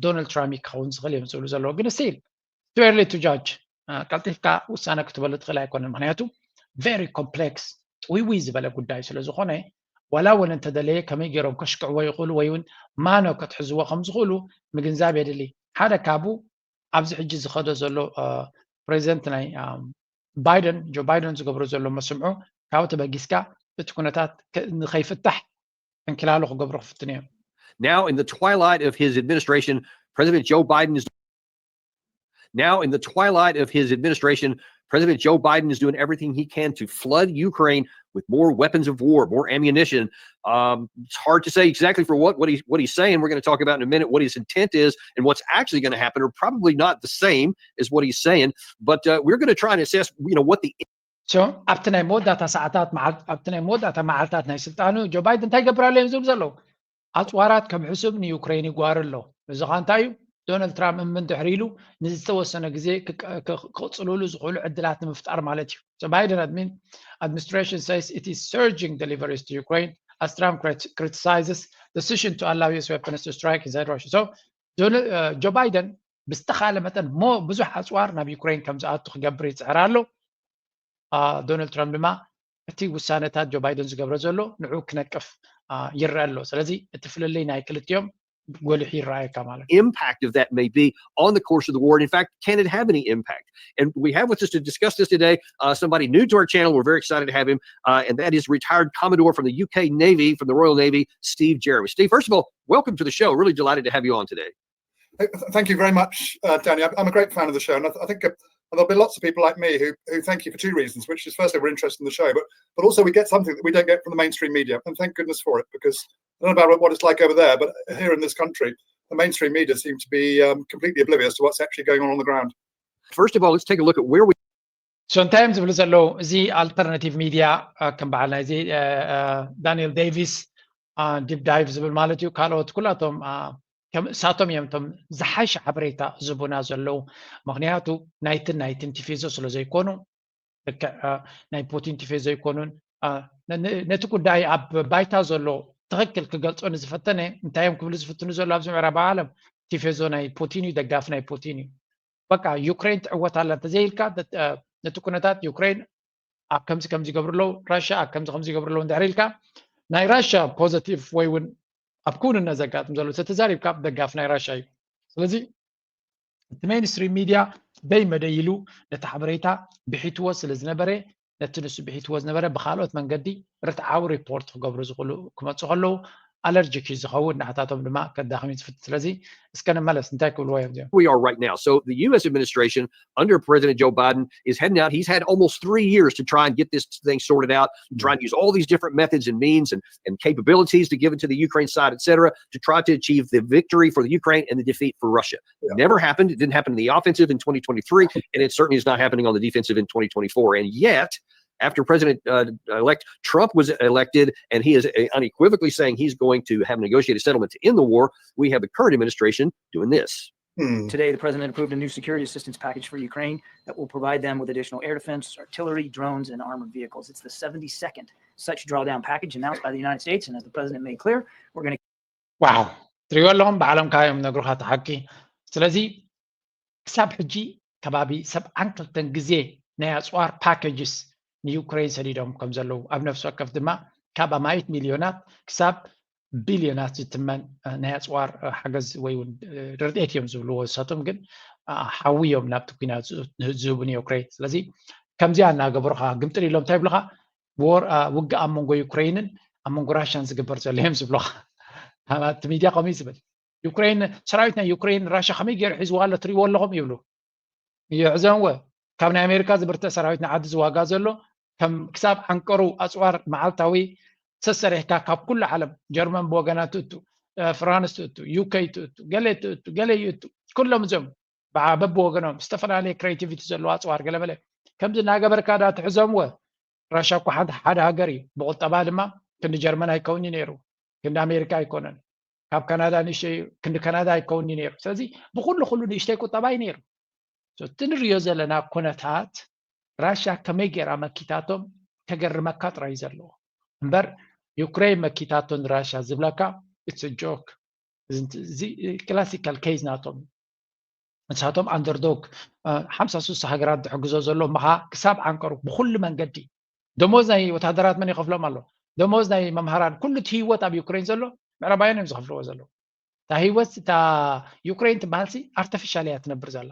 ዶናልድ ትራምፕ ክኸውን ዝኽእል እዮም ዝብሉ ዘለዉ። ግን still too early to judge፣ ቀልጢፍካ ውሳነ ክትበሉ ትኽእል ኣይኮነን። ምክንያቱ very complex ጥውይውይ ዝበለ ጉዳይ ስለ ዝኾነ ዋላ እውን እንተደለየ ከመይ ገይሮም ከሽክዕዎ ይኽእሉ ወይ እውን ማኖ ከትሕዝዎ ከም ዝኽእሉ ምግንዛብ የድሊ። ሓደ ካብኡ ኣብዚ ሕጂ ዝኸዶ ዘሎ ፕሬዚደንት ናይ ባይደን ጆ ባይደን ዝገብሮ ዘሎ መስምዑ ካብ ተበጊስካ እቲ ኩነታት ንኸይፍታሕ ዕንኪላሉ ክገብሩ ክፍትኑ እዮም። Now, in the twilight of his administration, President Joe Biden is now in the twilight of his administration. President Joe Biden is doing everything he can to flood Ukraine with more weapons of war, more ammunition. Um, it's hard to say exactly for what what he's what he's saying. We're going to talk about in a minute what his intent is and what's actually going to happen are probably not the same as what he's saying. But uh, we're going to try and assess, you know, what the ኣብቲ ናይ መወዳእታ ሰዓታት ኣብቲ ናይ መወዳእታ መዓልታት ናይ ስልጣኑ ጆ ባይደን እንታይ ይገብር ኣሎ እዮም ዝብሉ ዘለዉ? ኣፅዋራት ከም ሕሱብ ንዩክሬን ይጓር ኣሎ። እዚ ኸ እንታይ እዩ? ዶናልድ ትራምፕ እምን ድሕሪ ኢሉ ንዝተወሰነ ግዜ ክቕፅልሉ ዝኽእሉ ዕድላት ንምፍጣር ማለት እዩ። So Biden administration says it is surging deliveries to Ukraine as Trump criticizes decision to allow U S weapons to strike inside Russia. So ጆ ባይደን ብዝተኻለ መጠን ሞ ብዙሕ ኣፅዋር ናብ ዩክሬን ከም ዝኣቱ ክገብር ይፅዕር ኣሎ። ዶናልድ ትራምፕ ድማ እቲ ውሳነታት ጆ ባይደን ዝገብሮ ዘሎ ንዑ ክነቅፍ ይረአ ኣሎ። ስለዚ እቲ ፍልልይ ናይ ክልቲኦም ጎሊሑ ይረኣየካ ማለት እዩ። Impact of that may be on the course of the war. And in fact, can it have any impact? And we have with us to discuss this today uh, somebody new to our channel. We're very excited to have him, uh, and that is retired Commodore from the U K Navy, from the Royal Navy, Steve Jeremy. Steve, first of all, welcome to the show. Really delighted to have you on today. Thank you very much, uh, Danny. I'm a great fan of the show, and I, th- I think uh, there'll be lots of people like me who, who thank you for two reasons, which is firstly, we're interested in the show, but, but also we get something that we don't get from the mainstream media, and thank goodness for it, because I don't know about what it's like over there, but here in this country, the mainstream media seem to be um, completely oblivious to what's actually going on on the ground. First of all, let's take a look at where we So እንታይ እዮም ዝብሉ ዘለዉ? እዚ ኣልተርናቲቭ ሚድያ ከም በዓል ናይዚ ዳንኤል ዴቪስ ዲፕ ዳይቭ ዝብል ማለት እዩ። ካልኦት ኩላቶም እሳቶም እዮም እቶም ዝሓሸ ሓበሬታ ዝቡና ዘለዉ። ምክንያቱ ናይትን ናይትን ቲፌዞ ስለ ዘይኮኑ፣ ልክዕ ናይ ፑቲን ቲፌዞ ኣይኮኑን። ነቲ ጉዳይ ኣብ ባይታ ዘሎ ትኽክል ክገልጾ ንዝፈተነ እንታይ እዮም ክብሉ ዝፍትኑ ዘሎ ኣብዚ ምዕራባዊ ዓለም? ቲፌዞ ናይ ፑቲን እዩ፣ ደጋፊ ናይ ፑቲን እዩ። በቃ ዩክሬን ትዕወት ኣላ እንተዘይኢልካ፣ ነቲ ኩነታት ዩክሬን ኣብ ከምዚ ከምዚ ይገብሩ ኣለዉ፣ ራሽያ ኣብ ከምዚ ከምዚ ይገብሩ ኣለዉ እንድሕር ኢልካ፣ ናይ ራሽያ ፖዘቲቭ ወይ እውን ኣብ ክውንነት ዘጋጥም ዘሎ ተተዛሪብካ ደጋፊ ናይ ራሽያ እዩ። ስለዚ እቲ ሜንስትሪም ሚድያ ደይ መደይ ኢሉ ነቲ ሓበሬታ ብሒትዎ ስለ ዝነበረ፣ ነቲ ንሱ ብሒትዎ ዝነበረ ብካልኦት መንገዲ ርትዓዊ ሪፖርት ክገብሩ ዝኽእሉ ክመፁ ከለዉ ኣለርጂክ እዩ ዝኸውን፣ ንዓታቶም ድማ ከዳኽም እዩ ዝፍትን። ስለዚ እስከ ንመለስ፣ እንታይ ክብልዎ እዮም እዚኦም? We are right now. So the U S administration under President Joe Biden is heading out. He's had almost three years to try and get this thing sorted out, try and use all these different methods and means and, and capabilities to give it to the Ukraine side, et cetera, to try to achieve the victory for the Ukraine and the defeat for Russia. Never happened. It didn't happen in the offensive in twenty twenty-three, and it certainly is not happening on the defensive in twenty twenty-four. And yet, after President uh, elect Trump was elected, and he is uh, unequivocally saying he's going to have a negotiated settlement to end the war, we have the current administration doing this. Today, the president approved a new security assistance package for Ukraine that will provide them with additional air defense, artillery, drones, and armored vehicles. It's the seventy-second such drawdown package announced by the United States. And as the president made clear, we're going to ዋው፣ ትሪእዎ ኣለኹም፣ ብዓለም ካዮም ነግሩኻ እቲ ሓቂ። ስለዚ ክሳብ ሕጂ ከባቢ ሰብዓን ክልተን ግዜ ናይ ኣፅዋር ፓኬጅስ ንዩክሬን ሰዲዶም ከም ዘለዉ፣ ኣብ ነፍሲ ወከፍ ድማ ካብ ኣማኢት ሚልዮናት ክሳብ ቢልዮናት ዝትመን ናይ ኣፅዋር ሓገዝ ወይ እውን ረድኤት እዮም ዝብልዎ ንሳቶም፣ ግን ሓዊ እዮም ናብቲ ኩናት ዝህቡ ንዩክሬን። ስለዚ ከምዚኣ እናገበሩኻ ግምጥል ኢሎም እንታይ ይብሉኻ? ውግእ ኣብ መንጎ ዩክሬንን ኣብ መንጎ ራሽያን ዝግበር ዘሎ እዮም ዝብሉኻ። እቲ ሚድያ ከምኡ እዩ ዝብል። ዩክሬን፣ ሰራዊት ናይ ዩክሬን ራሽያ ከመይ ገይሩ ሒዝዋ ኣሎ ትሪእዎ ኣለኹም ይብሉ። ይሕዘንወ ካብ ናይ ኣሜሪካ ዝብርትዕ ሰራዊት ንዓዲ ዝዋጋ ዘሎ ከም ክሳብ ዓንቀሩ ኣፅዋር መዓልታዊ ሰሰሪሕካ ካብ ኩሉ ዓለም ጀርመን ብወገና ትእቱ፣ ፍራንስ ትእቱ፣ ዩኬ ትእቱ፣ ገለ ትእቱ፣ ገለ ይእቱ፣ ኩሎም እዚኦም በብወገኖም ዝተፈላለየ ክሬቲቪቲ ዘለዎ ኣፅዋር ገለመለ ከምዚ እናገበርካ ዳ ትሕዞምወ። ራሻ እኮ ሓደ ሃገር እዩ። ብቁጠባ ድማ ክንዲ ጀርመን ኣይከውን እዩ ነይሩ፣ ክንዲ ኣሜሪካ ኣይኮነን። ካብ ካናዳ ንእሽተይ ክንዲ ካናዳ ኣይከውን እዩ ነይሩ። ስለዚ ብኩሉ ኩሉ ንእሽተይ ቁጠባ እዩ ነይሩ። እቲ ንሪኦ ዘለና ኩነታት ራሻ ከመይ ገይራ መኪታቶም ከገርመካ ጥራይ እዩ ዘለዎ እምበር፣ ዩክሬን መኪታቶ ንራሻ ዝብለካ it's a joke። እዚ ክላሲካል ኬዝ ናቶም። ንሳቶም ኣንደርዶግ ሓምሳ ስሳ ሃገራት ዝሕግዞ ዘሎ ምኻ ክሳብ ዓንቀሩ ብኩሉ መንገዲ። ደሞዝ ናይ ወታደራት መን ይኸፍሎም ኣሎ? ደሞዝ ናይ መምሃራን፣ ኩሉ እቲ ህይወት ኣብ ዩክሬን ዘሎ ምዕራባውያን እዮም ዝኸፍልዎ ዘለዉ። እታ ህይወት እታ ዩክሬን ትበሃልሲ ኣርተፊሻል እያ ትነብር ዘላ።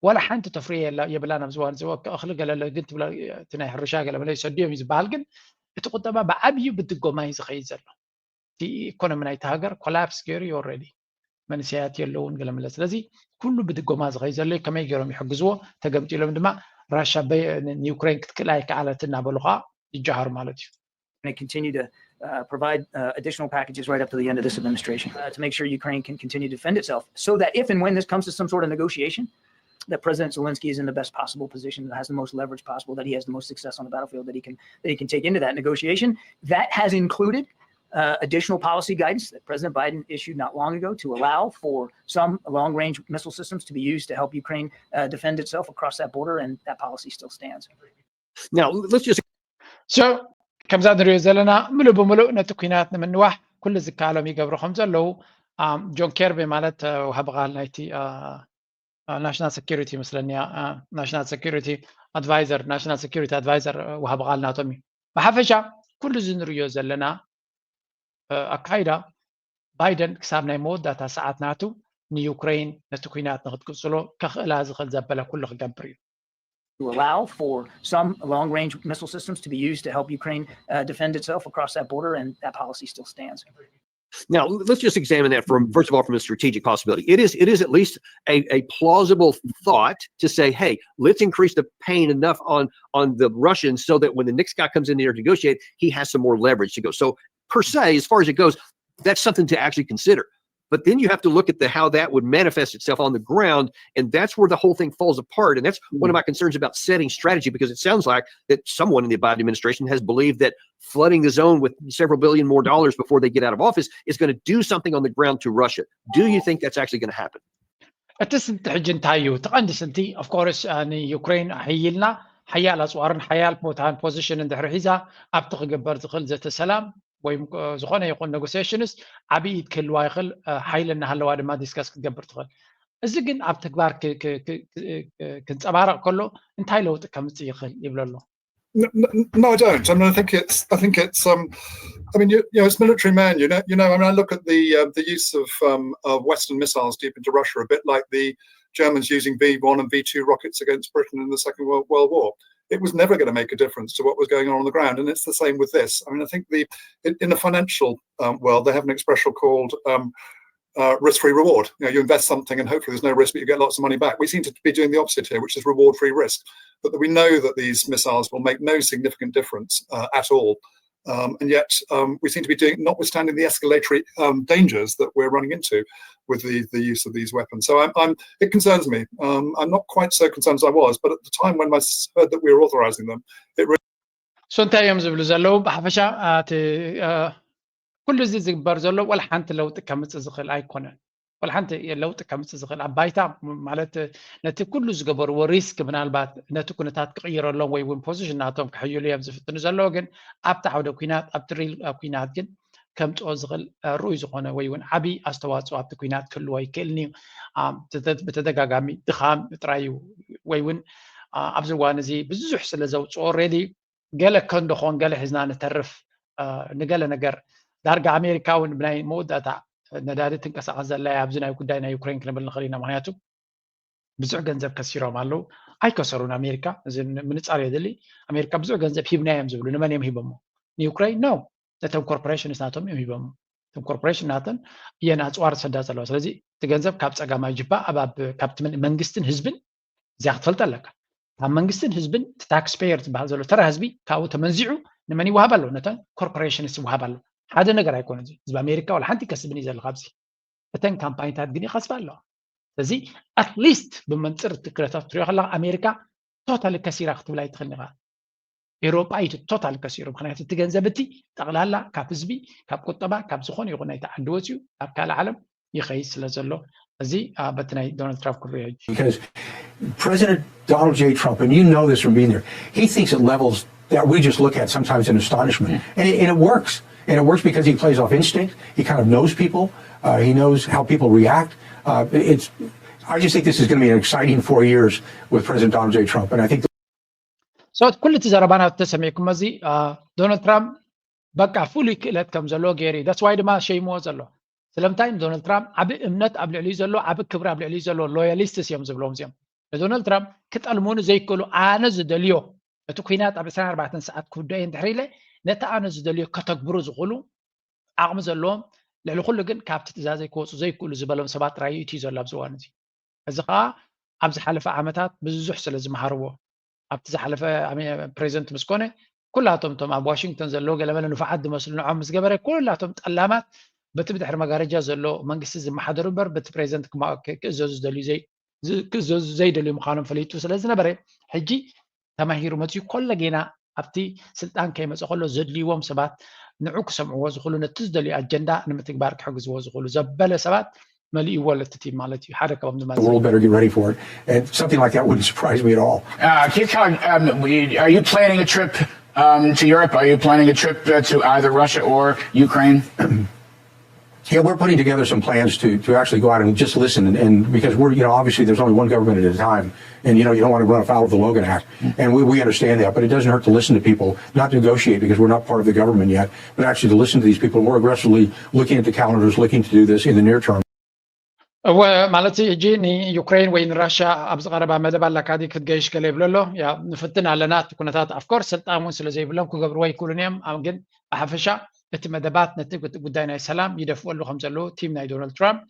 ዋላ ሓንቲ ተፍርዮ የብላን ኣብዚ እዋን እዚ። እኽሊ ገለለ ግን ትብላ እቲ ናይ ሕርሻ ገለመለ ይሰድዮም እዩ ዝበሃል፣ ግን እቲ ቁጠባ ብዓብዩ ብድጎማ እዩ ዝኸይድ ዘሎ። እቲ ኢኮኖሚ ናይቲ ሃገር ኮላፕስ ገይሩ እዩ ኦልሬዲ። መንእሰያት የለውን ገለመለ። ስለዚ ኩሉ ብድጎማ ዝኸይድ ዘሎ እዩ። ከመይ ገይሮም ይሕግዝዎ? ተገምጢሎም ድማ ራሻ ንዩክሬን ክትክእል ኣይከኣለትን እናበሉ ከዓ ይጀሃሩ ማለት እዩ። Continue to uh, provide uh, additional packages right up to the end of this administration uh, to make sure Ukraine can continue to defend itself, so that if and when this comes to some sort of negotiation, that President Zelensky is in the best possible position, that has the most leverage possible, that he has the most success on the battlefield that he can that he can take into that negotiation. That has included uh, additional policy guidance that President Biden issued not long ago to allow for some long-range missile systems to be used to help Ukraine uh, defend itself across that border, and that policy still stands. Now, let's just so ከምዛ ንሪኦ ዘለና ምሉእ ብምሉእ ነቲ ኩናት ንምንዋሕ ኩሉ ዝከኣሎም ይገብሩ ከም ዘለዉ ጆን ኬርቢ ማለት ወሃቢ ቃል ናይቲ ናሽናል ሴኪሪቲ ይመስለኒ ናሽናል ሴኪሪቲ ኣድቫይዘር ናሽናል ሴኪሪቲ ኣድቫይዘር ወሃቢ ቃል ናቶም እዩ። ብሓፈሻ ኩሉ እዚ ንሪኦ ዘለና ኣካይዳ ባይደን ክሳብ ናይ መወዳእታ ሰዓት ናቱ ንዩክሬን ነቲ ኩናት ንክትቅፅሎ ከኽእላ ዝኽእል ዘበለ ኩሉ ክገብር እዩ። to allow for some long-range missile systems to be used to help Ukraine uh, defend itself across that border, and that policy still stands. Now, let's just examine that from first of all from a strategic possibility. It is it is at least a, a plausible thought to say, hey, let's increase the pain enough on on the Russians so that when the next guy comes in there to negotiate, he has some more leverage to go. So per se, as far as it goes, that's something to actually consider. But then you have to look at the how that would manifest itself on the ground, and that's where the whole thing falls apart. And that's one of my concerns about setting strategy, because it sounds like that someone in the Biden administration has believed that flooding the zone with several billion more dollars before they get out of office is going to do something on the ground to Russia. Do you think that's actually going to happen? እቲ ስንቲ ሕጂ እንታይ እዩ እቲ ቀንዲ ስንቲ? ኦፍኮርስ ንዩክሬን ኣሕይልና ሓያል ኣፅዋርን ሓያል ቦታን ፖዚሽን እንድሕር ሒዛ ኣብቲ ክግበር ዝኽእል ዘተ ሰላም ወይ ዝኾነ ይኹን ኔጎሲሽንስ ዓብዪ ኢድ ክህልዋ ይኽእል፣ ሓይሊ እናሃለዋ ድማ ዲስከስ ክትገብር ትኽእል። እዚ ግን ኣብ ተግባር ክንፀባረቕ ከሎ እንታይ ለውጢ ከምፅእ ይኽእል ይብል ኣሎ። No, I don't. I mean, I think it's, I think it's, um, I mean, you, you know, it's military men. You know, you know. I mean, I look at the uh, the use of um, of Western missiles deep into Russia, a bit like the Germans using V one and V two rockets against Britain in the Second World, World War. It was never going to make a difference to what was going on on the ground, and it's the same with this. I mean, I think the in, in the financial um, world, they have an expression called um, uh, risk-free reward. You know, you invest something and hopefully there's no risk, but you get lots of money back. We seem to be doing the opposite here, which is reward-free risk. But that we know that these missiles will make no significant difference uh, at all. Um, and yet um, we seem to be doing, notwithstanding the escalatory um, dangers that we're running into with the, the use of these weapons. So I'm, I'm, it concerns me. Um, I'm not quite so concerned as I was, but at the time when I heard that we were authorizing them, it really so እንታይ እዮም ዝብሉ ዘለዉ? ብሓፈሻ እቲ ኩሉ እዚ ዝግበር ዘሎ ወላ ሓንቲ ለውጢ ከምፅእ ዝኽእል ኣይኮነን። ወላ ሓንቲ ለውጢ ከምፅእ ዝኽእል ኣብ ባይታ ማለት ነቲ ኩሉ ዝገበርዎ ሪስክ ምናልባት ነቲ ኩነታት ክቕይረሎም ወይ እውን ፖዚሽን ናቶም ክሕይሉ እዮም ዝፍትኑ ዘለዉ። ግን ኣብቲ ዓውደ ኩናት ኣብቲ ሪል ኩናት ግን ከምፅኦ ዝኽእል ርኡይ ዝኾነ ወይ እውን ዓብዪ ኣስተዋፅኦ ኣብቲ ኩናት ክህልዎ ኣይክእልን እዩ። ብተደጋጋሚ ድኻም ጥራይ እዩ ወይ እውን ኣብዚ እዋን እዚ ብዙሕ ስለ ዘውፅኦ ሬዲ ገለ ከንዶ ኾን ገለ ሒዝና ንተርፍ ንገለ ነገር ዳርጋ ኣሜሪካ እውን ብናይ መወዳእታ ነዳዲ ትንቀሳቐስ ዘላ ኣብዚ ናይ ጉዳይ ናይ ዩክሬን ክንብል ንኽእል ኢና። ምክንያቱ ብዙሕ ገንዘብ ከሲሮም ኣለዉ። ኣይከሰሩን ኣሜሪካ፣ እዚ ምንፃር የድሊ። ኣሜሪካ ብዙሕ ገንዘብ ሂብና እዮም ዝብሉ። ንመን እዮም ሂቦሞ? ንዩክሬን ነው። ነቶም ኮርፖሬሽንስ ናቶም እዮም ሂቦሞ። እቶም ኮርፖሬሽን ናተን እየን ኣፅዋር ዝሰዳ ዘለዋ። ስለዚ እቲ ገንዘብ ካብ ፀጋማይ ጅባ ኣብ ካብቲ መንግስትን ህዝብን እዚኣ ክትፈልጥ ኣለካ። ካብ መንግስትን ህዝብን እቲ ታክስ ፔየር ዝበሃል ዘሎ ተራ ህዝቢ ካብኡ ተመንዚዑ ንመን ይወሃብ ኣሎ? ነተን ኮርፖሬሽንስ ይወሃብ ኣሎ። ሓደ ነገር ኣይኮነ እዚ ህዝቢ ኣሜሪካ ዋላ ሓንቲ ከስብን እዩ ዘሎ ካብዚ። እተን ካምፓኒታት ግን ይኸስባ ኣለዋ። ስለዚ ኣትሊስት ብመንፅር እቲ ክረታት ትሪኦ ከለካ ኣሜሪካ ቶታሊ ከሲራ ክትብል ኣይትኽእል ኢኻ። ኤውሮጳ እዩ ቶታሊ ከሲሩ። ምክንያቱ እቲ ገንዘብ እቲ ጠቕላላ ካብ ህዝቢ ካብ ቁጠባ ካብ ዝኾነ ይኹን ናይቲ ዓዲ ወፂኡ ኣብ ካልእ ዓለም ይኸይድ ስለ ዘሎ እዚ በቲ ናይ ዶናልድ ትራምፕ ክርዮ ሕጂ Because President Donald J. Trump, and you know this from being there, he thinks at levels that we just look at sometimes in astonishment. And it, and it works. And it works because he plays off instinct. He kind of knows people. Uh, he knows how people react. Uh, it's, I just think this is going to be an exciting four years with President Donald J. Trump. And I think so ኩሉ እቲ ዘረባና ተሰሚዕኩም እዚ ዶናልድ ትራምፕ በቃ ፍሉይ ክእለት ከም ዘለዎ ገይሩ እዩ። That's why ድማ ሸይምዎ ዘሎ። ስለምንታይ ዶናልድ ትራምፕ ዓቢ እምነት ኣብ ልዕሊኡ ዘሎ፣ ዓቢ ክብሪ ኣብ ልዕሊኡ ዘሎ ሎያሊስትስ እዮም ዝብሎም እዚኦም። ንዶናልድ ትራምፕ ክጠልሙኒ ዘይክእሉ ኣነ ዝደልዮ እቲ ኩናት ኣብ ዕስራን ኣርባዕተን ሰዓት ክውድኦ እየ እንድሕር ኢለ ነቲ ኣነ ዝደልዮ ከተግብሩ ዝኽእሉ ዓቕሚ ዘለዎም ልዕሊ ኩሉ ግን ካብቲ ትእዛዘይ ክወፁ ዘይክእሉ ዝበሎም ሰባት ጥራይ እዩ እትዩ ዘሎ ኣብዚ እዋን እዚ። እዚ ከዓ ኣብ ዝሓለፈ ዓመታት ብዙሕ ስለ ዝመሃርዎ ኣብቲ ዝሓለፈ ፕሬዚደንት ምስ ኮነ ኩላቶም እቶም ኣብ ዋሽንግተን ዘለዉ ገለመለ ንፉዓት ዝመስሉ ንዖም ምስ ገበረ ኩላቶም ጠላማት በቲ ብድሕሪ መጋረጃ ዘሎ መንግስቲ ዝመሓደሩ እምበር በቲ ፕሬዚደንት ክእዘዙ ዝደልዩ ዘይደልዩ ምዃኖም ፈሊጡ ስለ ዝነበረ ሕጂ ተማሂሩ መፅዩ ኮለጌና ኣብቲ ስልጣን ከይመፀ ከሎ ዘድልይዎም ሰባት ንዑ ክሰምዕዎ ዝኽእሉ ነቲ ዝደልዩ ኣጀንዳ ንምትግባር ክሕግዝዎ ዝኽእሉ ዘበለ ሰባት መሊእዎ ለትቲ ማለት እዩ ሓደ ካብኦም ድማ The world better get ready for it. And something like that wouldn't surprise me at all. Uh, can you talk, um, are you planning a trip um, to Europe? Are you planning a trip uh, to either Russia or Ukraine? Yeah, we're putting together some plans to to actually go out and just listen, and, and because we're you know obviously there's only one government at a time, and you know you don't want to run afoul of the Logan Act, and we, we understand that, but it doesn't hurt to listen to people, not to negotiate because we're not part of the government yet, but actually to listen to these people more aggressively, looking at the calendars, looking to do this in the near term. እወ ማለት ሕጂ ንዩክሬን ወይ ንራሽያ ኣብዚ ቀረባ መደብ ኣላካ ዲ ክትገይሽ ገለ ይብሎ ኣሎ። ንፍትን ኣለና እቲ ኩነታት ኣፍኮርስ ስልጣን እውን ስለ ዘይብሎም ክገብርዎ ኣይክእሉን እዮም። ግን ብሓፈሻ እቲ መደባት ነቲ ጉዳይ ናይ ሰላም ይደፍእሉ ከም ዘለዉ ቲም ናይ ዶናልድ ትራምፕ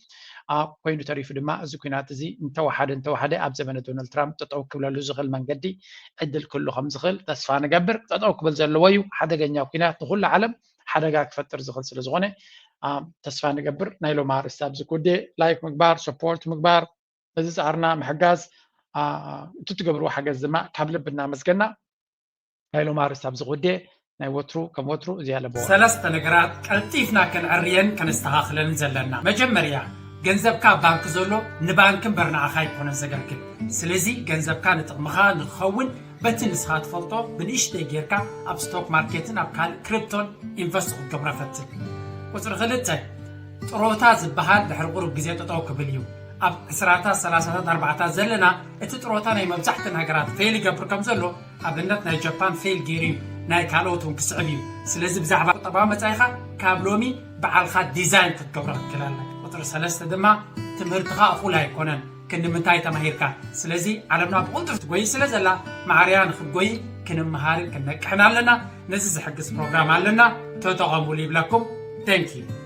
ኮይኑ ተሪፉ ድማ እዚ ኩናት እዚ እንተወሓደ እንተወሓደ ኣብ ዘመነ ዶናልድ ትራምፕ ጠጠው ክብለሉ ዝኽእል መንገዲ ዕድል ክህሉ ከም ዝኽእል ተስፋ ንገብር። ጠጠው ክብል ዘለዎ እዩ። ሓደገኛ ኩናት ንኩሉ ዓለም ሓደጋ ክፈጥር ዝኽእል ስለ ዝኾነ ተስፋ ንገብር። ናይ ሎም ኣርእስቲ ኣብዚ ጉዴ ላይክ ምግባር ሰፖርት ምግባር ነዚ ፃዕርና ምሕጋዝ እቲ ትገብርዎ ሓገዝ ድማ ካብ ልቢ እናመስገና ናይ ሎም ኣርእስቲ ኣብዚ ጉዴ ናይ ወትሩ ከም ወትሩ እዚ ኣለዎ። ሰለስተ ነገራት ቀልጢፍና ከነዕርየን ከነስተኻኽለን ዘለና። መጀመርያ ገንዘብካ ኣብ ባንክ ዘሎ ንባንክ እምበር ንዓኻ ኣይኮነን ዘገልግል። ስለዚ ገንዘብካ ንጥቕምኻ ንክኸውን በቲ ንስኻ ትፈልጦ ብንእሽተይ ጌርካ ኣብ ስቶክ ማርኬትን ኣብ ካልእ ክሪፕቶን ኢንቨስት ክትገብሮ ፈትን። ቁፅሪ ክልተ ጥሮታ ዝበሃል ድሕሪ ቁሩብ ግዜ ጠጠው ክብል እዩ። ኣብ ዕስራታት ሰላሳታት ኣርባዕታት ዘለና እቲ ጥሮታ ናይ መብዛሕተን ሃገራት ፌል ይገብር ከም ዘሎ ኣብነት ናይ ጃፓን ፌል ገይሩ እዩ ናይ ካልኦት እውን ክስዕብ እዩ። ስለዚ ብዛዕባ ቁጠባዊ መፃኢኻ ካብ ሎሚ በዓልኻ ዲዛይን ክትገብሮ ክትክእል ኣለካ። ቁፅሪ ሰለስተ ድማ ትምህርትኻ እኹል ኣይኮነን። ክንዲ ምንታይ ተማሂርካ? ስለዚ ዓለምና ብቕልጡፍ ትጎይ ስለ ዘላ ማዕርያ ንክትጎይ ክንምሃርን ክንነቅሕን ኣለና። ነዚ ዝሕግዝ ፕሮግራም ኣለና፣ ተጠቐሙሉ ይብለኩም። Thank you።